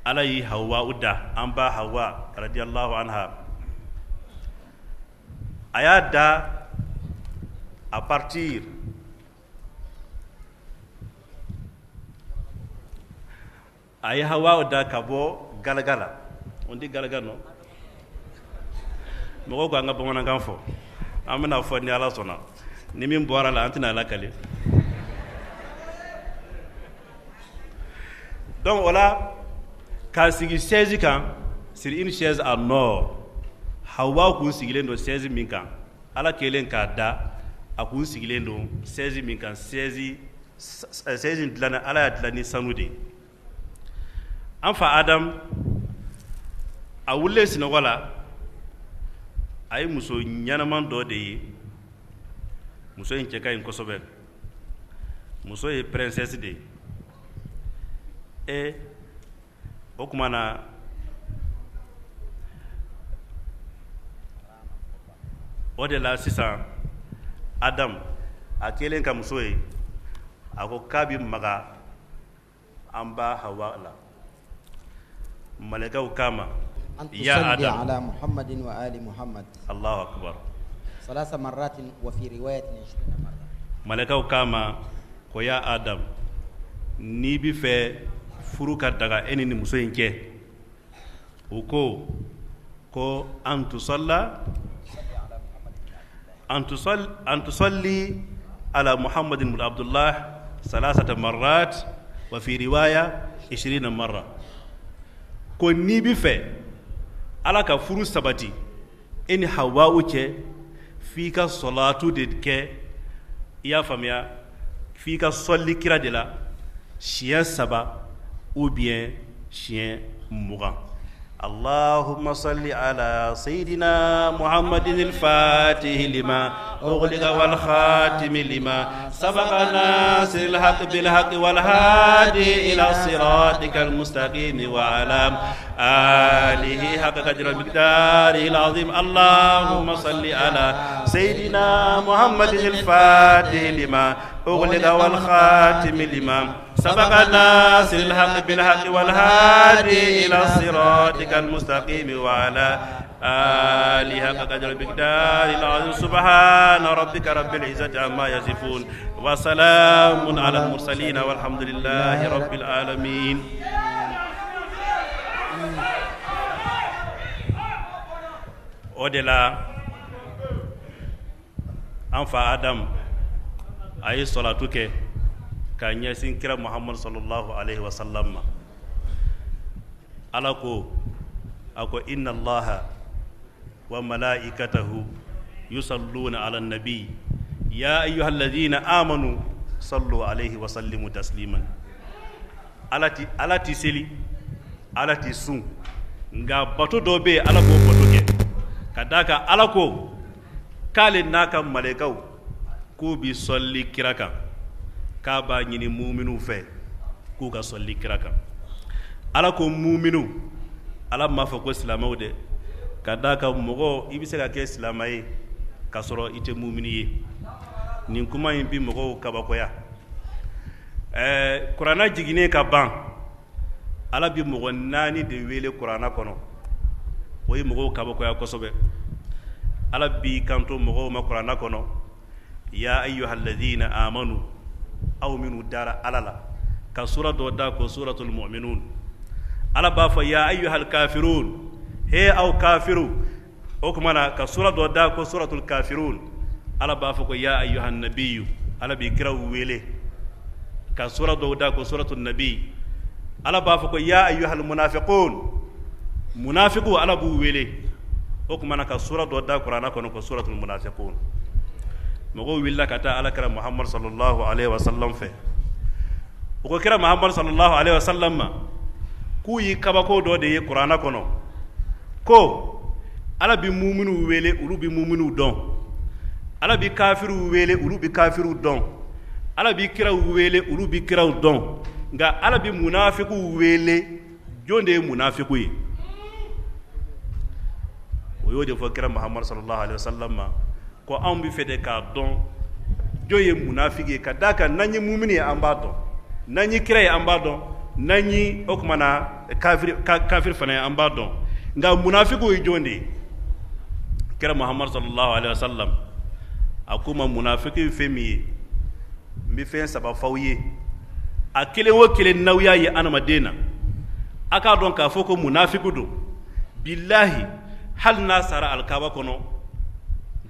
Ala yi Hawa da, an ba Hawa رضي الله عنها. A y'a da à partir a ye Hawa da ka bɔ galaga la. On dit galaga, non? Mɔgɔw ko an ka bamanankan fɔ, an bɛna fɔ ni Ala sɔnna. Ni min bɔra la, an tɛna lakale. Donc o la k'a sigi chaise kan, sur une chaise en or. Hawa kun sigilen don chaise min kan, Ala kɛlen k'a da, a kun sigilen don chaise min kan, chaise in dilanna, Ala y'a dilan ni sanu de ye. An fa Adam a wulilen sunɔgɔ la, a ye muso ɲɛnaman dɔ de ye. Muso in cɛ ka ɲi kosɛbɛ. Muso ye princesse de ye. E o tuma na o de la sisan Adam a kɛlen ka muso ye, a ko k'a bɛ maga an ba Hawa la. Malɛkɛw k'a ma: أن يا تصلي آدم. على محمد وآل محمد الله أكبر. ثلاث مرات، وفي رواية 20 مرة. Malɛkɛw k'a ma ko: ya Adam, n'i bi fɛ furu ka daga e ni nin muso in cɛ, u ko أن تصلى أن تصلي على محمد بن عبد الله ثلاثة مرات، وفي رواية 20 مرة. Ko n'i bi fɛ Ala ka furu sabati e ni Hawa cɛ, f'i ka sɔlatu de kɛ. I y'a faamuya? F'i ka sɔli kira de la siɲɛ saba ou bien siɲɛ 20. اللهم صل على سيدنا محمد الفاتح لما أغلق والخاتم لما سبق ناصر الحق بالحق والهادي إلى صراطك المستقيم وعلى آله حق قدر مقداره العظيم. اللهم صل على سيدنا محمد الفاتح لما أغلق والخاتم لما سبق ناصر الحق بالحق والهادي إلى صراطك المستقيم وعلى آله حق قدر مقداره العظيم. سبحان ربك رب العزة عما يصفون وسلام على المرسلين والحمد لله رب العالمين. O de la an fa Adam a ye sɔlatu kɛ ka ɲɛsin kira Muhammad صلى الله عليه وسلم ma. Ala ko, a ko: إن الله وملائكته يصلون على النبي يا أيها الذين آمنوا Sallu alayhi wa sallimu tasliman. Ala ti Ala ti seli, Ala ti sun, nka bato dɔ bɛ yen, Ala b'o bato kɛ ka d'a kan Ala ko k'ale n'a ka malɛkaw k'u bi sɔli kira kan, k'a b'a ɲini muminiw fɛ k'u ka sɔli kira kan. Ala ko muminiw, Ala m'a fɔ ko silamɛw dɛ, ka d'a kan mɔgɔ i bɛ se ka kɛ silamɛ ye k'a sɔrɔ i tɛ mumini ye. Nin kuma in bi mɔgɔw kabakoya. Ɛɛ, kuranna jiginnen ka ban, Ala bi mɔgɔ naani de wele kuranna kɔnɔ, o ye mɔgɔw kabakoya kosɛbɛ. Ala b'i kanto mɔgɔw ma kuranna kɔnɔ, ya ayyuhalladhina amanu, aw minnu dara Ala la, ka sura dɔ da ko suratul mu'minun. Ala b'a fɔ ya ayyuhal kafirun, he aw kafiru. O tuma na ka sura dɔ da ko suratul kafirun. Ala b'a fɔ ko ya ayyuhan nabiyyu, Ala b'i kiraw wele ka sura dɔw da ko suratul nabi. Ala b'a fɔ ko ya ayyuhal munafiqun, munafiqu Ala b'u wele. O tuma na ka sura dɔ da kuranna kɔnɔ ko suratul munafiqun. Mɔgɔw wulila ka taa Ala kira Muhammad sallallahu alaihi wasallam fɛ. U ko kira Muhammad sallallahu alaihi wasallam ma k'u ye kabako dɔ de ye kuranna kɔnɔ, ko Ala bi muminiw wele, olu bi muminiw dɔn. Ala bi kafiriw wele, olu bi kafiriw dɔn. Ala bi kiraw wele, olu bi kiraw dɔn. Nka Ala bi munafikiw wele, jɔn de ye munafiku ye? O y'o de fɔ kira Muhammad sallallahu alaihi wasallam ma ko anw bɛ fɛ de k'a dɔn jɔn ye munafiki ye, ka d'a kan n'an ye mumini ye an b'a dɔn, n'an ye kira ye an b'a dɔn, n'an ye o tuma na kafiri fana ye an b'a dɔn, nka munafikiw ye jɔn de ye? Kira Muhammad sallallahu alaihi wasallam a ko ma munafiki ye fɛn min ye, n bɛ fɛn saba f'aw ye, a kelen o kelen n'aw y'a ye adamaden na, a k'a dɔn k'a fɔ ko munafiki don. Bilahi, hali n'a sara alikaba kɔnɔ,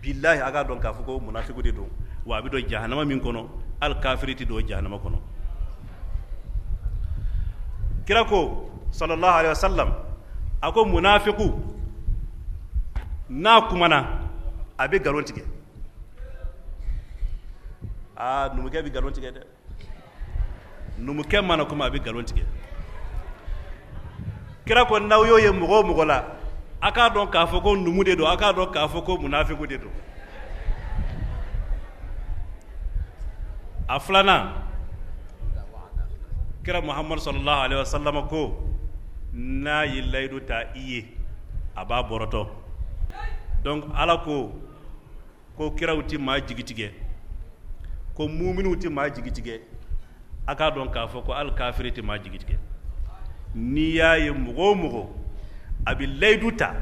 bilahi a k'a dɔn k'a fɔ ko munafiku de don, wa a bɛ don jahanama min kɔnɔ, hali kafiri tɛ don jahanama kɔnɔ. Kira ko sallallahu alaihi wasallam, a ko munafiku n'a kumana a bɛ nkalon tigɛ. Aa, numukɛ bɛ nkalon tigɛ dɛ. Numukɛ mana kuma a bɛ nkalon tigɛ. Kira ko n'aw y'o ye mɔgɔ o mɔgɔ la, a k'a dɔn k'a fɔ ko numu de don, a k'a dɔn k'a fɔ ko munafiku de don. A filanan, kira Muhammad sallallahu alaihi wasallam ko n'a ye layidu ta i ye, a b'a bɔrɔtɔ. Donc Ala ko ko kiraw tɛ maa jigi tigɛ, ko muminiw tɛ maa jigi tigɛ, a k'a dɔn k'a fɔ ko hali kafiri tɛ maa jigi tigɛ. N'i y'a ye mɔgɔ o mɔgɔ a bɛ layidu ta,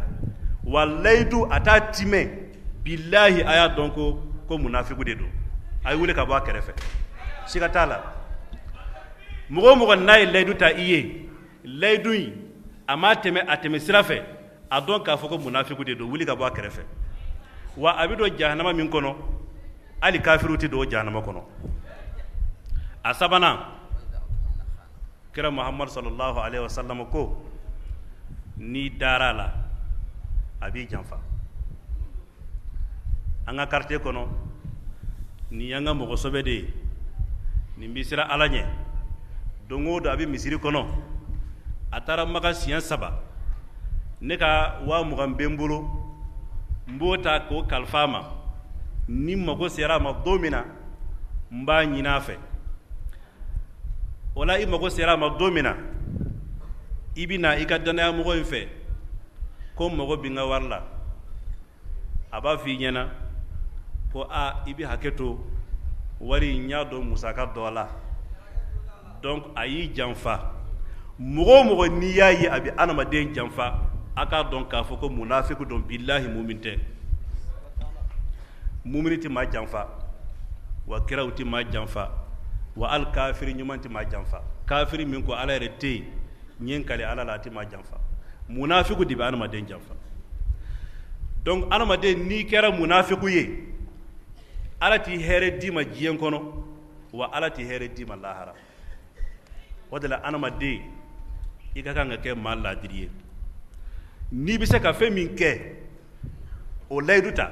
wa layidu a t'a timɛ, bilahi a y'a dɔn ko ko munafiku de don, a ye wuli ka bɔ a kɛrɛfɛ, siga t'a la. Mɔgɔ o mɔgɔ n'a ye layidu ta i ye, layidu in a m'a tɛmɛ a tɛmɛ sira fɛ, a dɔn k'a fɔ ko munafiku de don, wuli ka bɔ a kɛrɛfɛ. Wa a bɛ don jahanama min kɔnɔ, hali kafiriw tɛ don o jahanama kɔnɔ. A sabanan, kira Muhammad sallallahu alaihi wasallam ko n'i dara a la, a b'i janfa. An ka quartier kɔnɔ, nin y'an ka mɔgɔ sɛbɛ de ye, nin bɛ siran Ala ɲɛ, don o don a bɛ misiri kɔnɔ, a taara Maka siɲɛ saba, ne ka 20,000 bɛ n bolo, n b'o ta k'o kalifa a ma, ni mago sera a ma don min na, n b'a ɲini a fɛ. O la i mago sera a ma don min na, i bɛ na i ka dannayamɔgɔ in fɛ ko n mago bɛ n ka wari la. A b'a fɔ i ɲɛna ko aa, i bɛ hakɛ to, wari in n y'a dɔn musaka dɔ la. Donc a y'i janfa. Mɔgɔ o mɔgɔ n'i y'a ye a bɛ adamaden janfa, a k'a dɔn k'a fɔ ko munafiku don, bilahi mumin tɛ. Mumini tɛ maa janfa, wa kiraw tɛ maa janfa, wa hali kafiri ɲuman tɛ maa janfa. Kafiri min ko Ala yɛrɛ tɛ yen, n ye n kali Ala la, a tɛ maa janfa. Munafiku de bɛ adamaden janfa. Donc adamaden n'i kɛra munafiku ye, Ala t'i hɛrɛ d'i ma diɲɛ kɔnɔ, wa Ala t'i hɛrɛ d'i ma lahara. O de la adamaden i ka kan ka kɛ maa laadiri ye. N'i bɛ se ka fɛn min kɛ, o layidu ta.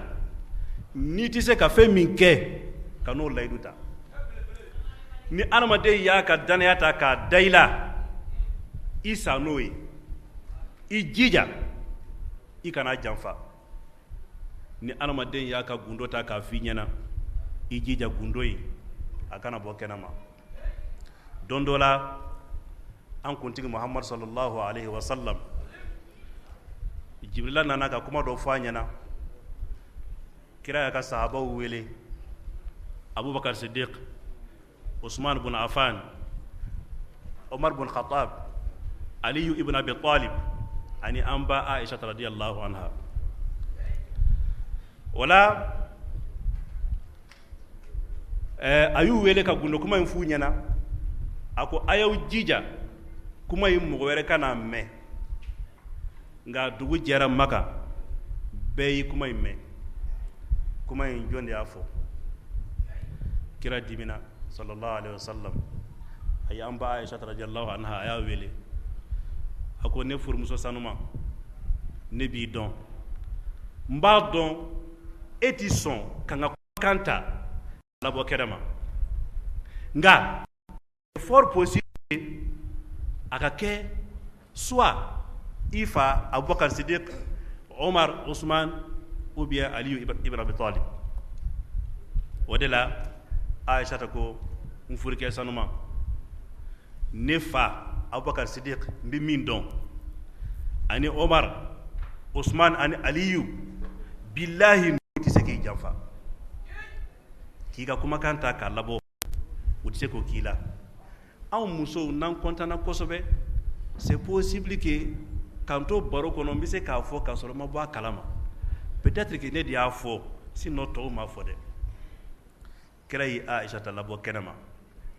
N'i tɛ se ka fɛn min kɛ, ka n'o layidu ta. Ni adamaden y'a ka dannaya ta k'a da i la, i sa n'o ye, i jija i kana janfa. Ni adamaden y'a ka gundo ta k'a f'i ɲɛna, i jija gundo in a kana bɔ kɛnɛ ma. Don dɔ la, an kuntigi Muhamadu sallallahu alaihi wa sallam, Jibirila nana ka kuma dɔ fɔ a ɲɛna. Kira y'a ka sahabaw wele, Abubakar Sidiq, Usman bun Affan, Omar bun Khattab, Aliyu ibn Abi Talib ani an ba Aisha radiyallahu anha. O la a y'u wele ka gundo kuma in f'u ɲɛna. A ko a y'aw jija kuma in mɔgɔ wɛrɛ kan'a mɛn. Nka dugu jɛra Maka, bɛɛ ye kuma in mɛn. Kuma in, jɔn de y'a fɔ? Kira dimina sallallahu alaihi wasallam. A ye an ba Aisha radiyallahu anha, a y'a wele. A ko ne furumuso sanuma, ne b'i dɔn, n b'a dɔn e ti sɔn ka n ka kumakan ta labɔ kɛnɛ ma, nka fort possible a ka kɛ soit i fa Abubakar Sidiq, Omar, Usman ou bien Aliyu ibn Abi Talib. O de la Aisha ko n furukɛ sanuma, ne fa Abubakar Sidiq, n bɛ min dɔn, ani Omar, Usman ani Aliyu, bilahi n'u tɛ se k'i janfa k'i ka kumakan ta k'a labɔ, u tɛ se k'o k'i la. Anw musow, n'an kɔntanna kosɛbɛ, c'est possible que k'an to baro kɔnɔ, n bɛ se k'a fɔ k'a sɔrɔ n ma bɔ a kalama. Peut-être que ne de y'a fɔ, sinon tɔw m'a fɔ dɛ. Kira ye Aisha ta labɔ kɛnɛ ma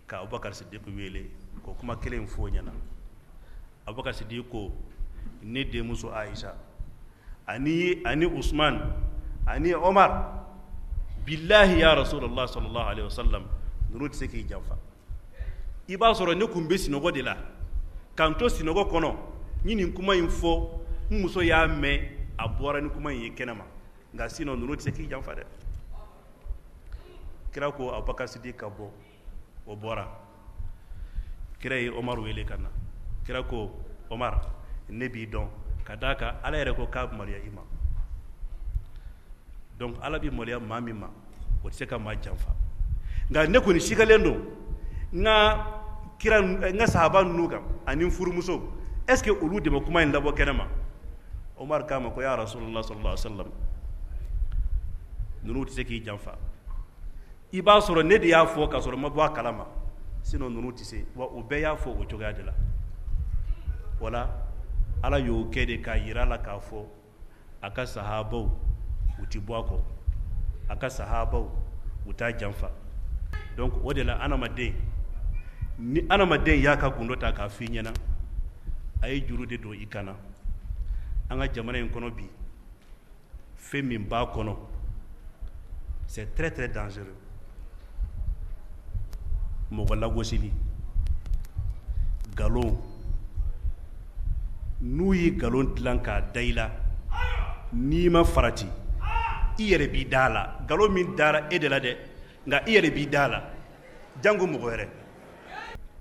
ka Abubakar Sidiq wele k'o kuma kelen in fɔ o ɲɛna. Abubakar Sidiq ko ne denmuso Aisha, ani Usman ani Omar, bilahi ya Rasulullah sallallahu alaihi wasallam, ninnu tɛ se k'i janfa. I b'a sɔrɔ ne kun bɛ sinɔgɔ de la, k'an to sinɔgɔ kɔnɔ n ye nin kuma in fɔ, n muso y'a mɛn, a bɔra ni kuma in ye kɛnɛ ma, nka sinon ninnu tɛ se k'i janfa dɛ. Kira ko Abubakar Sidiq ka bɔ, o bɔra. Kira ye Omar wele ka na. Kira ko Omar, ne b'i dɔn ka d'a kan Ala yɛrɛ ko k'a bɛ maloya i ma. Donc Ala bɛ maloya maa min ma, o tɛ se ka maa janfa. Nka ne kɔni sigalen don n ka kira, n ka sahaba ninnu kan ani n furumuso, est ce que olu de bɛ kuma in labɔ kɛnɛ ma? Omar k'a ma ko ya Rasulullah sallallahu alaihi wasallam, ninnu tɛ se k'i janfa. I b'a sɔrɔ ne de y'a fɔ k'a sɔrɔ n ma bɔ a kalama, sinon ninnu tɛ se. Wa o bɛɛ y'a fɔ o cogoya de la. Wala Ala y'o kɛ de k'a yira la k'a fɔ a ka sahabaw u ti bɔ a kɔ, a ka sahabaw u t'a janfa. Donc o de la, adamaden, ni adamaden y'a ka gundo ta k'a f'i ɲɛna, a ye juru de don i kan na. An ka jamana in kɔnɔ bi, fɛn min b'a kɔnɔ, c'est très très dangereux. Mɔgɔ lagosili, nkalon, n'u ye nkalon dilan k'a da i la, n'i ma farati, i yɛrɛ b'i da la. Nkalon min dara e de la dɛ, nka i yɛrɛ b'i da la jango mɔgɔ wɛrɛ.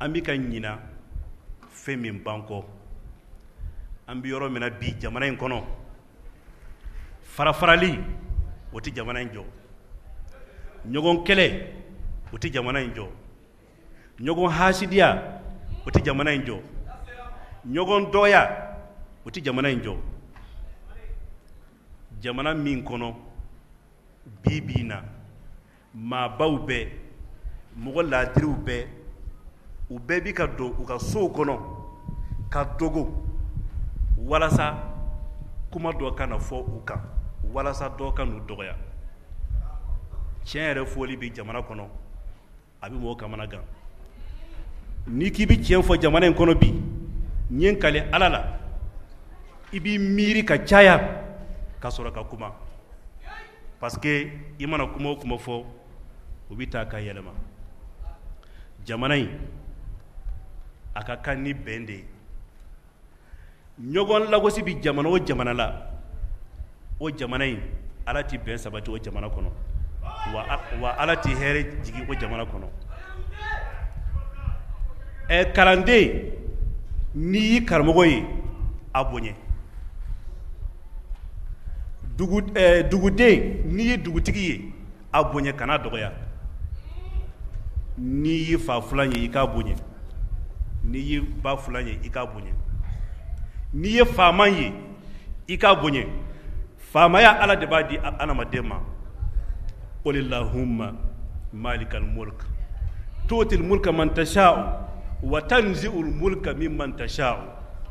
An bɛ ka ɲina fɛn min ban kɔ, an bɛ yɔrɔ min na bi jamana in kɔnɔ, farafarali o tɛ jamana in jɔ, ɲɔgɔn kɛlɛ o tɛ jamana in jɔ, ɲɔgɔn hasidiya o tɛ jamana in jɔ, ɲɔgɔn dɔgɔya o tɛ jamana in jɔ. Jamana min kɔnɔ bi bi in na, maabaw bɛɛ, mɔgɔ laadiriw bɛɛ, u bɛɛ bi ka don u ka sow kɔnɔ ka dogo walasa kuma dɔ kana fɔ u kan, walasa dɔ ka n'u dɔgɔya. Tiɲɛ yɛrɛ fɔli bɛ jamana kɔnɔ, a bɛ mɔgɔw kamana gan. N'i k'i bɛ tiɲɛ fɔ jamana in kɔnɔ bi, n ye n kale Ala la, i b'i miiri ka caya ka sɔrɔ ka kuma, parce que i mana kuma o kuma fɔ, u bɛ taa ka yɛlɛma. Jamana in a ka kan ni bɛn de ye. Ɲɔgɔn lagosi bɛ jamana o jamana la, o jamana in, Ala tɛ bɛn sabati o jamana kɔnɔ, wa Ala tɛ hɛrɛ jigin o jamana kɔnɔ. Kalanden, n'i y'i karamɔgɔ ye, a bonya. Duguden, n'i ye dugutigi ye, a bonya, kana dɔgɔya. N'i y'i fa filan ye, i k'a bonya. N'i y'i ba filan ye, i k'a bonya. N'i ye faama ye, i k'a bonya. Faamaya, Ala de b'a di adamaden ma. قل اللهم مالك الملك تؤتي الملك من تشاء وتنزع الملك ممن تشاء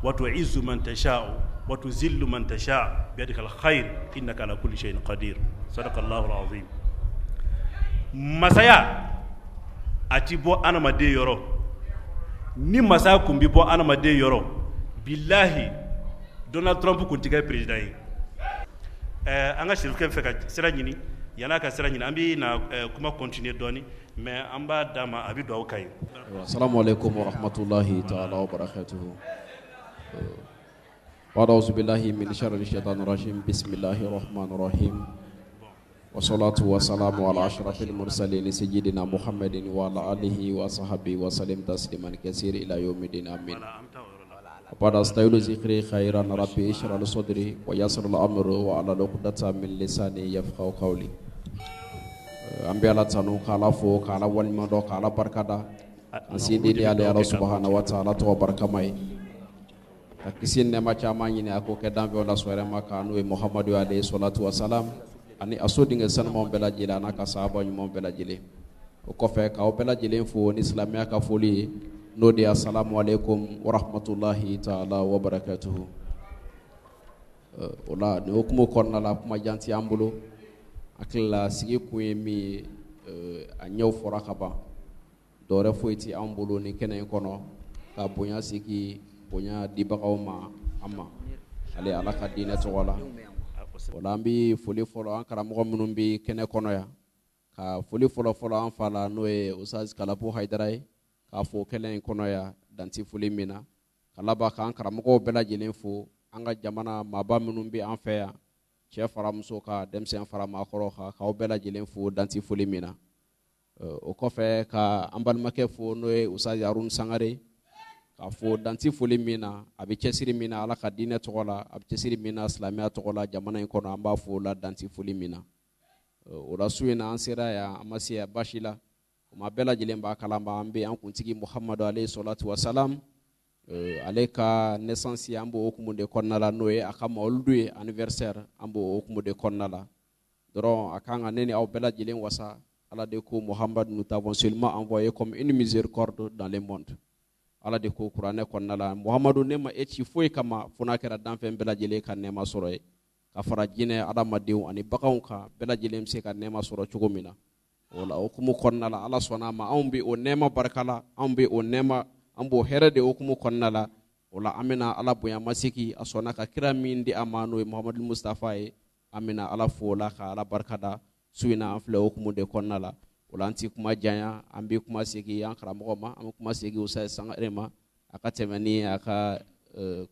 وتعز من تشاء وتذل من تشاء بيدك الخير إنك على كل شيء قدير، صدق الله العظيم. Masaya a ti bɔ adamaden yɔrɔ. Ni masaya kun bi bɔ adamaden yɔrɔ, bilahi, Donald Trump kun ti kɛ président ye. An ka sirikɛ fɛ ka sira ɲini, yan'a ka sira ɲini, an bɛ na kuma continuer dɔɔni, mais an b'a d'a ma, a bɛ dugawu k'a ye. السلام عليكم ورحمة الله تعالى وبركاته. وأعوذ بالله من شر الشيطان الرجيم، بسم الله الرحمن الرحيم، والصلاة والسلام على أشرف المرسلين سيدنا محمد وعلى آله وصحبه وسلم تسليما كثيرا إلى يوم الدين، آمين. بعد أستعين ذكري خيرا، ربي اشرح لي صدري ويسر لي أمري واحلل عقدة من لساني يفقهوا قولي. An bɛ Ala tanu k'Ala fo k'Ala waleɲuman dɔn k'Ala barikada an sindi ni ale Ala subahana wa taala tɔgɔ barikama ye, ka kisi ni nɛɛma caman ɲini a k'o kɛ danfɛnw la sɔrɔma kan, n'o ye Muhamadu alayhi salatu wa salam, ani a so denkɛ sanumanw bɛɛ lajɛlen, a n'a ka sahaba ɲumanw bɛɛ lajɛlen. O kɔfɛ, k'aw bɛɛ lajɛlen fo ni silamɛya ka foli ye, n'o de ye asalamu aleykum wa rahmatulahi taala wa barakatuhu. O la, nin hukumu kɔnɔna la, kuma jan tɛ an bolo. Hakili la, sigi kun ye min ye, a ɲɛw fɔra ka ban. Dɔwɛrɛ foyi tɛ an bolo ni kɛnɛ in kɔnɔ ka bonya sigi bonya dibagaw ma an ma ale Ala ka diinɛ tɔgɔ la. O la, an bɛ foli fɔlɔ an karamɔgɔ minnu bɛ kɛnɛ kɔnɔ yan, ka foli fɔlɔ fɔlɔ an fa la, n'o ye Ustaz Kalapu Hayidara ye, k'a fo kɛnɛ in kɔnɔ yan danti foli min na, ka laban k'an karamɔgɔw bɛɛ lajɛlen fo, an ka jamana maaba minnu bɛ an fɛ yan, cɛ fara muso kan, denmisɛn fara maakɔrɔ kan, k'aw bɛɛ lajɛlen fo danti foli min na. O kɔfɛ, ka an balimakɛ fo, n'o ye Ustaz Harun Sangare, k'a fo danti foli min na. A bɛ cɛsiri min na Ala ka diinɛ tɔgɔ la, a bɛ cɛsiri min na silamɛya tɔgɔ la jamana in kɔnɔ, an b'a fo la danti foli min na. O la, su in na, an sera yan, an ma se yan baasi la. Kuma bɛɛ lajɛlen b'a kalama, an bɛ an kuntigi Muhamadu alayhi salatu wa salam, ale ka naissance, an b'o hukumu de kɔnɔna la, n'o ye a ka mawuludu ye, anniversaire, an b'o hukumu de kɔnɔna la dɔrɔn. A kan ka ne ni aw bɛɛ lajɛlen wasa. Ala de ko: "Muhamadu, nous t'avons seulement envoyé comme une miséricorde dans le monde." Ala de ko kuranɛ kɔnɔna la: "Muhamadu, ne ma e ci foyi kama fo n'a kɛra danfɛn bɛɛ lajɛlen ka nɛɛma sɔrɔ ye, ka fara jinɛ, adamadenw ani baganw kan, bɛɛ lajɛlen bɛ se ka nɛɛma sɔrɔ cogo min na." O la, hukumu kɔnɔna la, Ala sɔnna a ma, anw bɛ o nɛɛma barika la, anw bɛ o nɛɛma, an b'o hɛrɛ de hukumu kɔnɔna la. O la, an bɛna Ala bonya masigi, a sɔnna ka kira min di a ma, n'o ye Muhamadu Mustafa ye. An bɛna Ala fo o la ka Ala barika da. Su in na, an filɛ hukumu de kɔnɔna la. O la, an ti kuma janya, an bɛ kuma segin an karamɔgɔ ma, an bɛ kuma segin Ustaz Sangare ma, a ka tɛmɛ ni a ka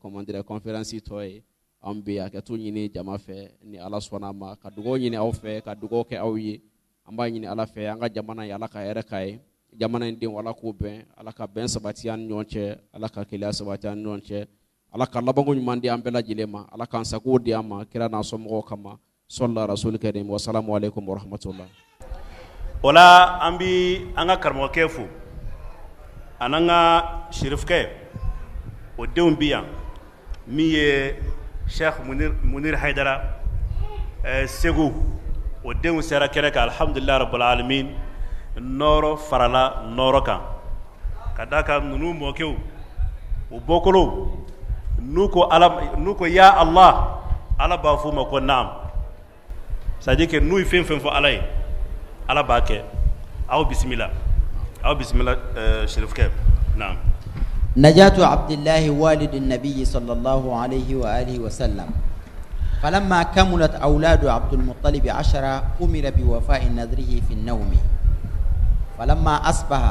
comment dire, conférence tɔ ye. An bɛ hakɛto ɲini jama fɛ ni Ala sɔnna a ma, ka dugawu ɲini aw fɛ, ka dugawu kɛ aw ye. An b'a ɲini Ala fɛ, an ka jamana ye, Ala ka hɛrɛ k'a ye. Jamana in denw, Ala k'o bɛn, Ala ka bɛn sabati an ni ɲɔgɔn cɛ, Ala ka kelenya sabati an ni ɲɔgɔn cɛ, Ala ka labanko ɲuman di an bɛɛ lajɛlen ma, Ala k'an sago di an ma kira n'a somɔgɔw kama. Sɔlila rasuli karim wa salamu aleykum wa rahmatullah. O la, an bi an ka karamɔgɔkɛ fo, a n'an ka sirifukɛ, o denw bi yan, min ye Cheikh Munir Haidara Segu, o denw sera kɛnɛ kan. Alhamdulilah rabbil alamin, nɔɔrɔ farala nɔɔrɔ kan, ka d'a kan ninnu mɔkɛw, o bɔkolow, n'u ko Ala, n'u ko ya Allah, Ala b'a fɔ u ma ko naam. C'est à dire que n'u ye fɛn fɛn fɔ Ala ye, Ala b'a kɛ. Aw bisimila, aw bisimila, sirifukɛ, naam. نجاة عبد الله والد النبي صلى الله عليه وآله وسلم. فلما كملت أولاد عبد المطلب 10، أمر بوفاء نذره في النوم. فلما أصبح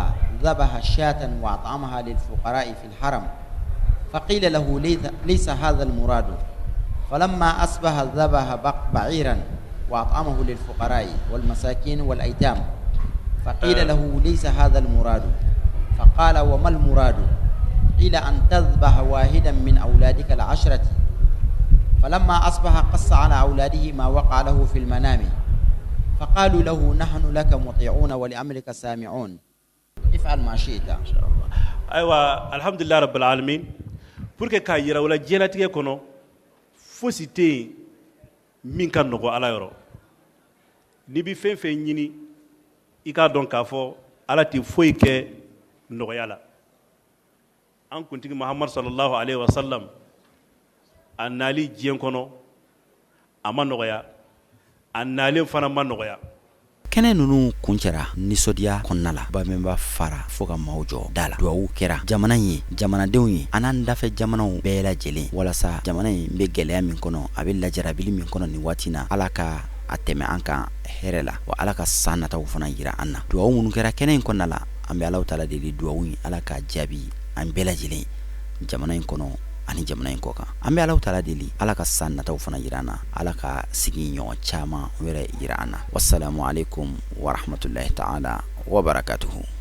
ذبح شاة وأطعمها للفقراء في الحرم، فقيل له: ليس هذا المراد. فلما أصبح ذبح بعيرا وأطعمه للفقراء والمساكين والأيتام، فقيل له: ليس هذا المراد. فقال وما المراد قيل أن تذبح واحدا من أولادك العشرة فلما أصبح قص على أولاده ما وقع له في المنام فقالوا له نحن لك مطيعون ولأمرك سامعون افعل ما شئت إن شاء الله ayiwa alhamdulilah rabbil alamin pour que k'a yira u la diɲɛlatigɛ kɔnɔ fosi tɛ yen min ka nɔgɔ ala yɔrɔ n'i bɛ fɛn fɛn ɲini i k'a dɔn k'a fɔ ala tɛ foyi kɛ nɔgɔya la an kuntigi muhamadu sallallahu alaihi wa sallam a nali diɲɛ kɔnɔ a ma nɔgɔya a nalen fana ma nɔgɔya Kɛnɛ ninnu kuncɛra nisɔndiya kɔnɔna la bamɛnba fara fo ka maaw jɔ da la dugawu kɛra jamana in ye jamanadenw ye an'an dafɛ jamanaw bɛɛ lajɛlen walasa jamana in bɛ gɛlɛya min kɔnɔ a bɛ lajarabili min kɔnɔ nin waati na ala ka a tɛmɛ an kan hɛrɛ la wa ala ka san nataw fana jira an na dugawu minnu kɛra kɛnɛ in kɔnɔna la an bɛ Alahu taala deli dugawu in ala k'a jaabi an bɛɛ lajɛlen jamana in kɔnɔ ani jamana in kɔ kan an bɛ Alahu taala deli ala ka san nataw fana jira an na ala ka sigi ɲɔgɔn caman wɛrɛ jira an na wasalamu aleykum warahmatulahi taala wabarakatuhu.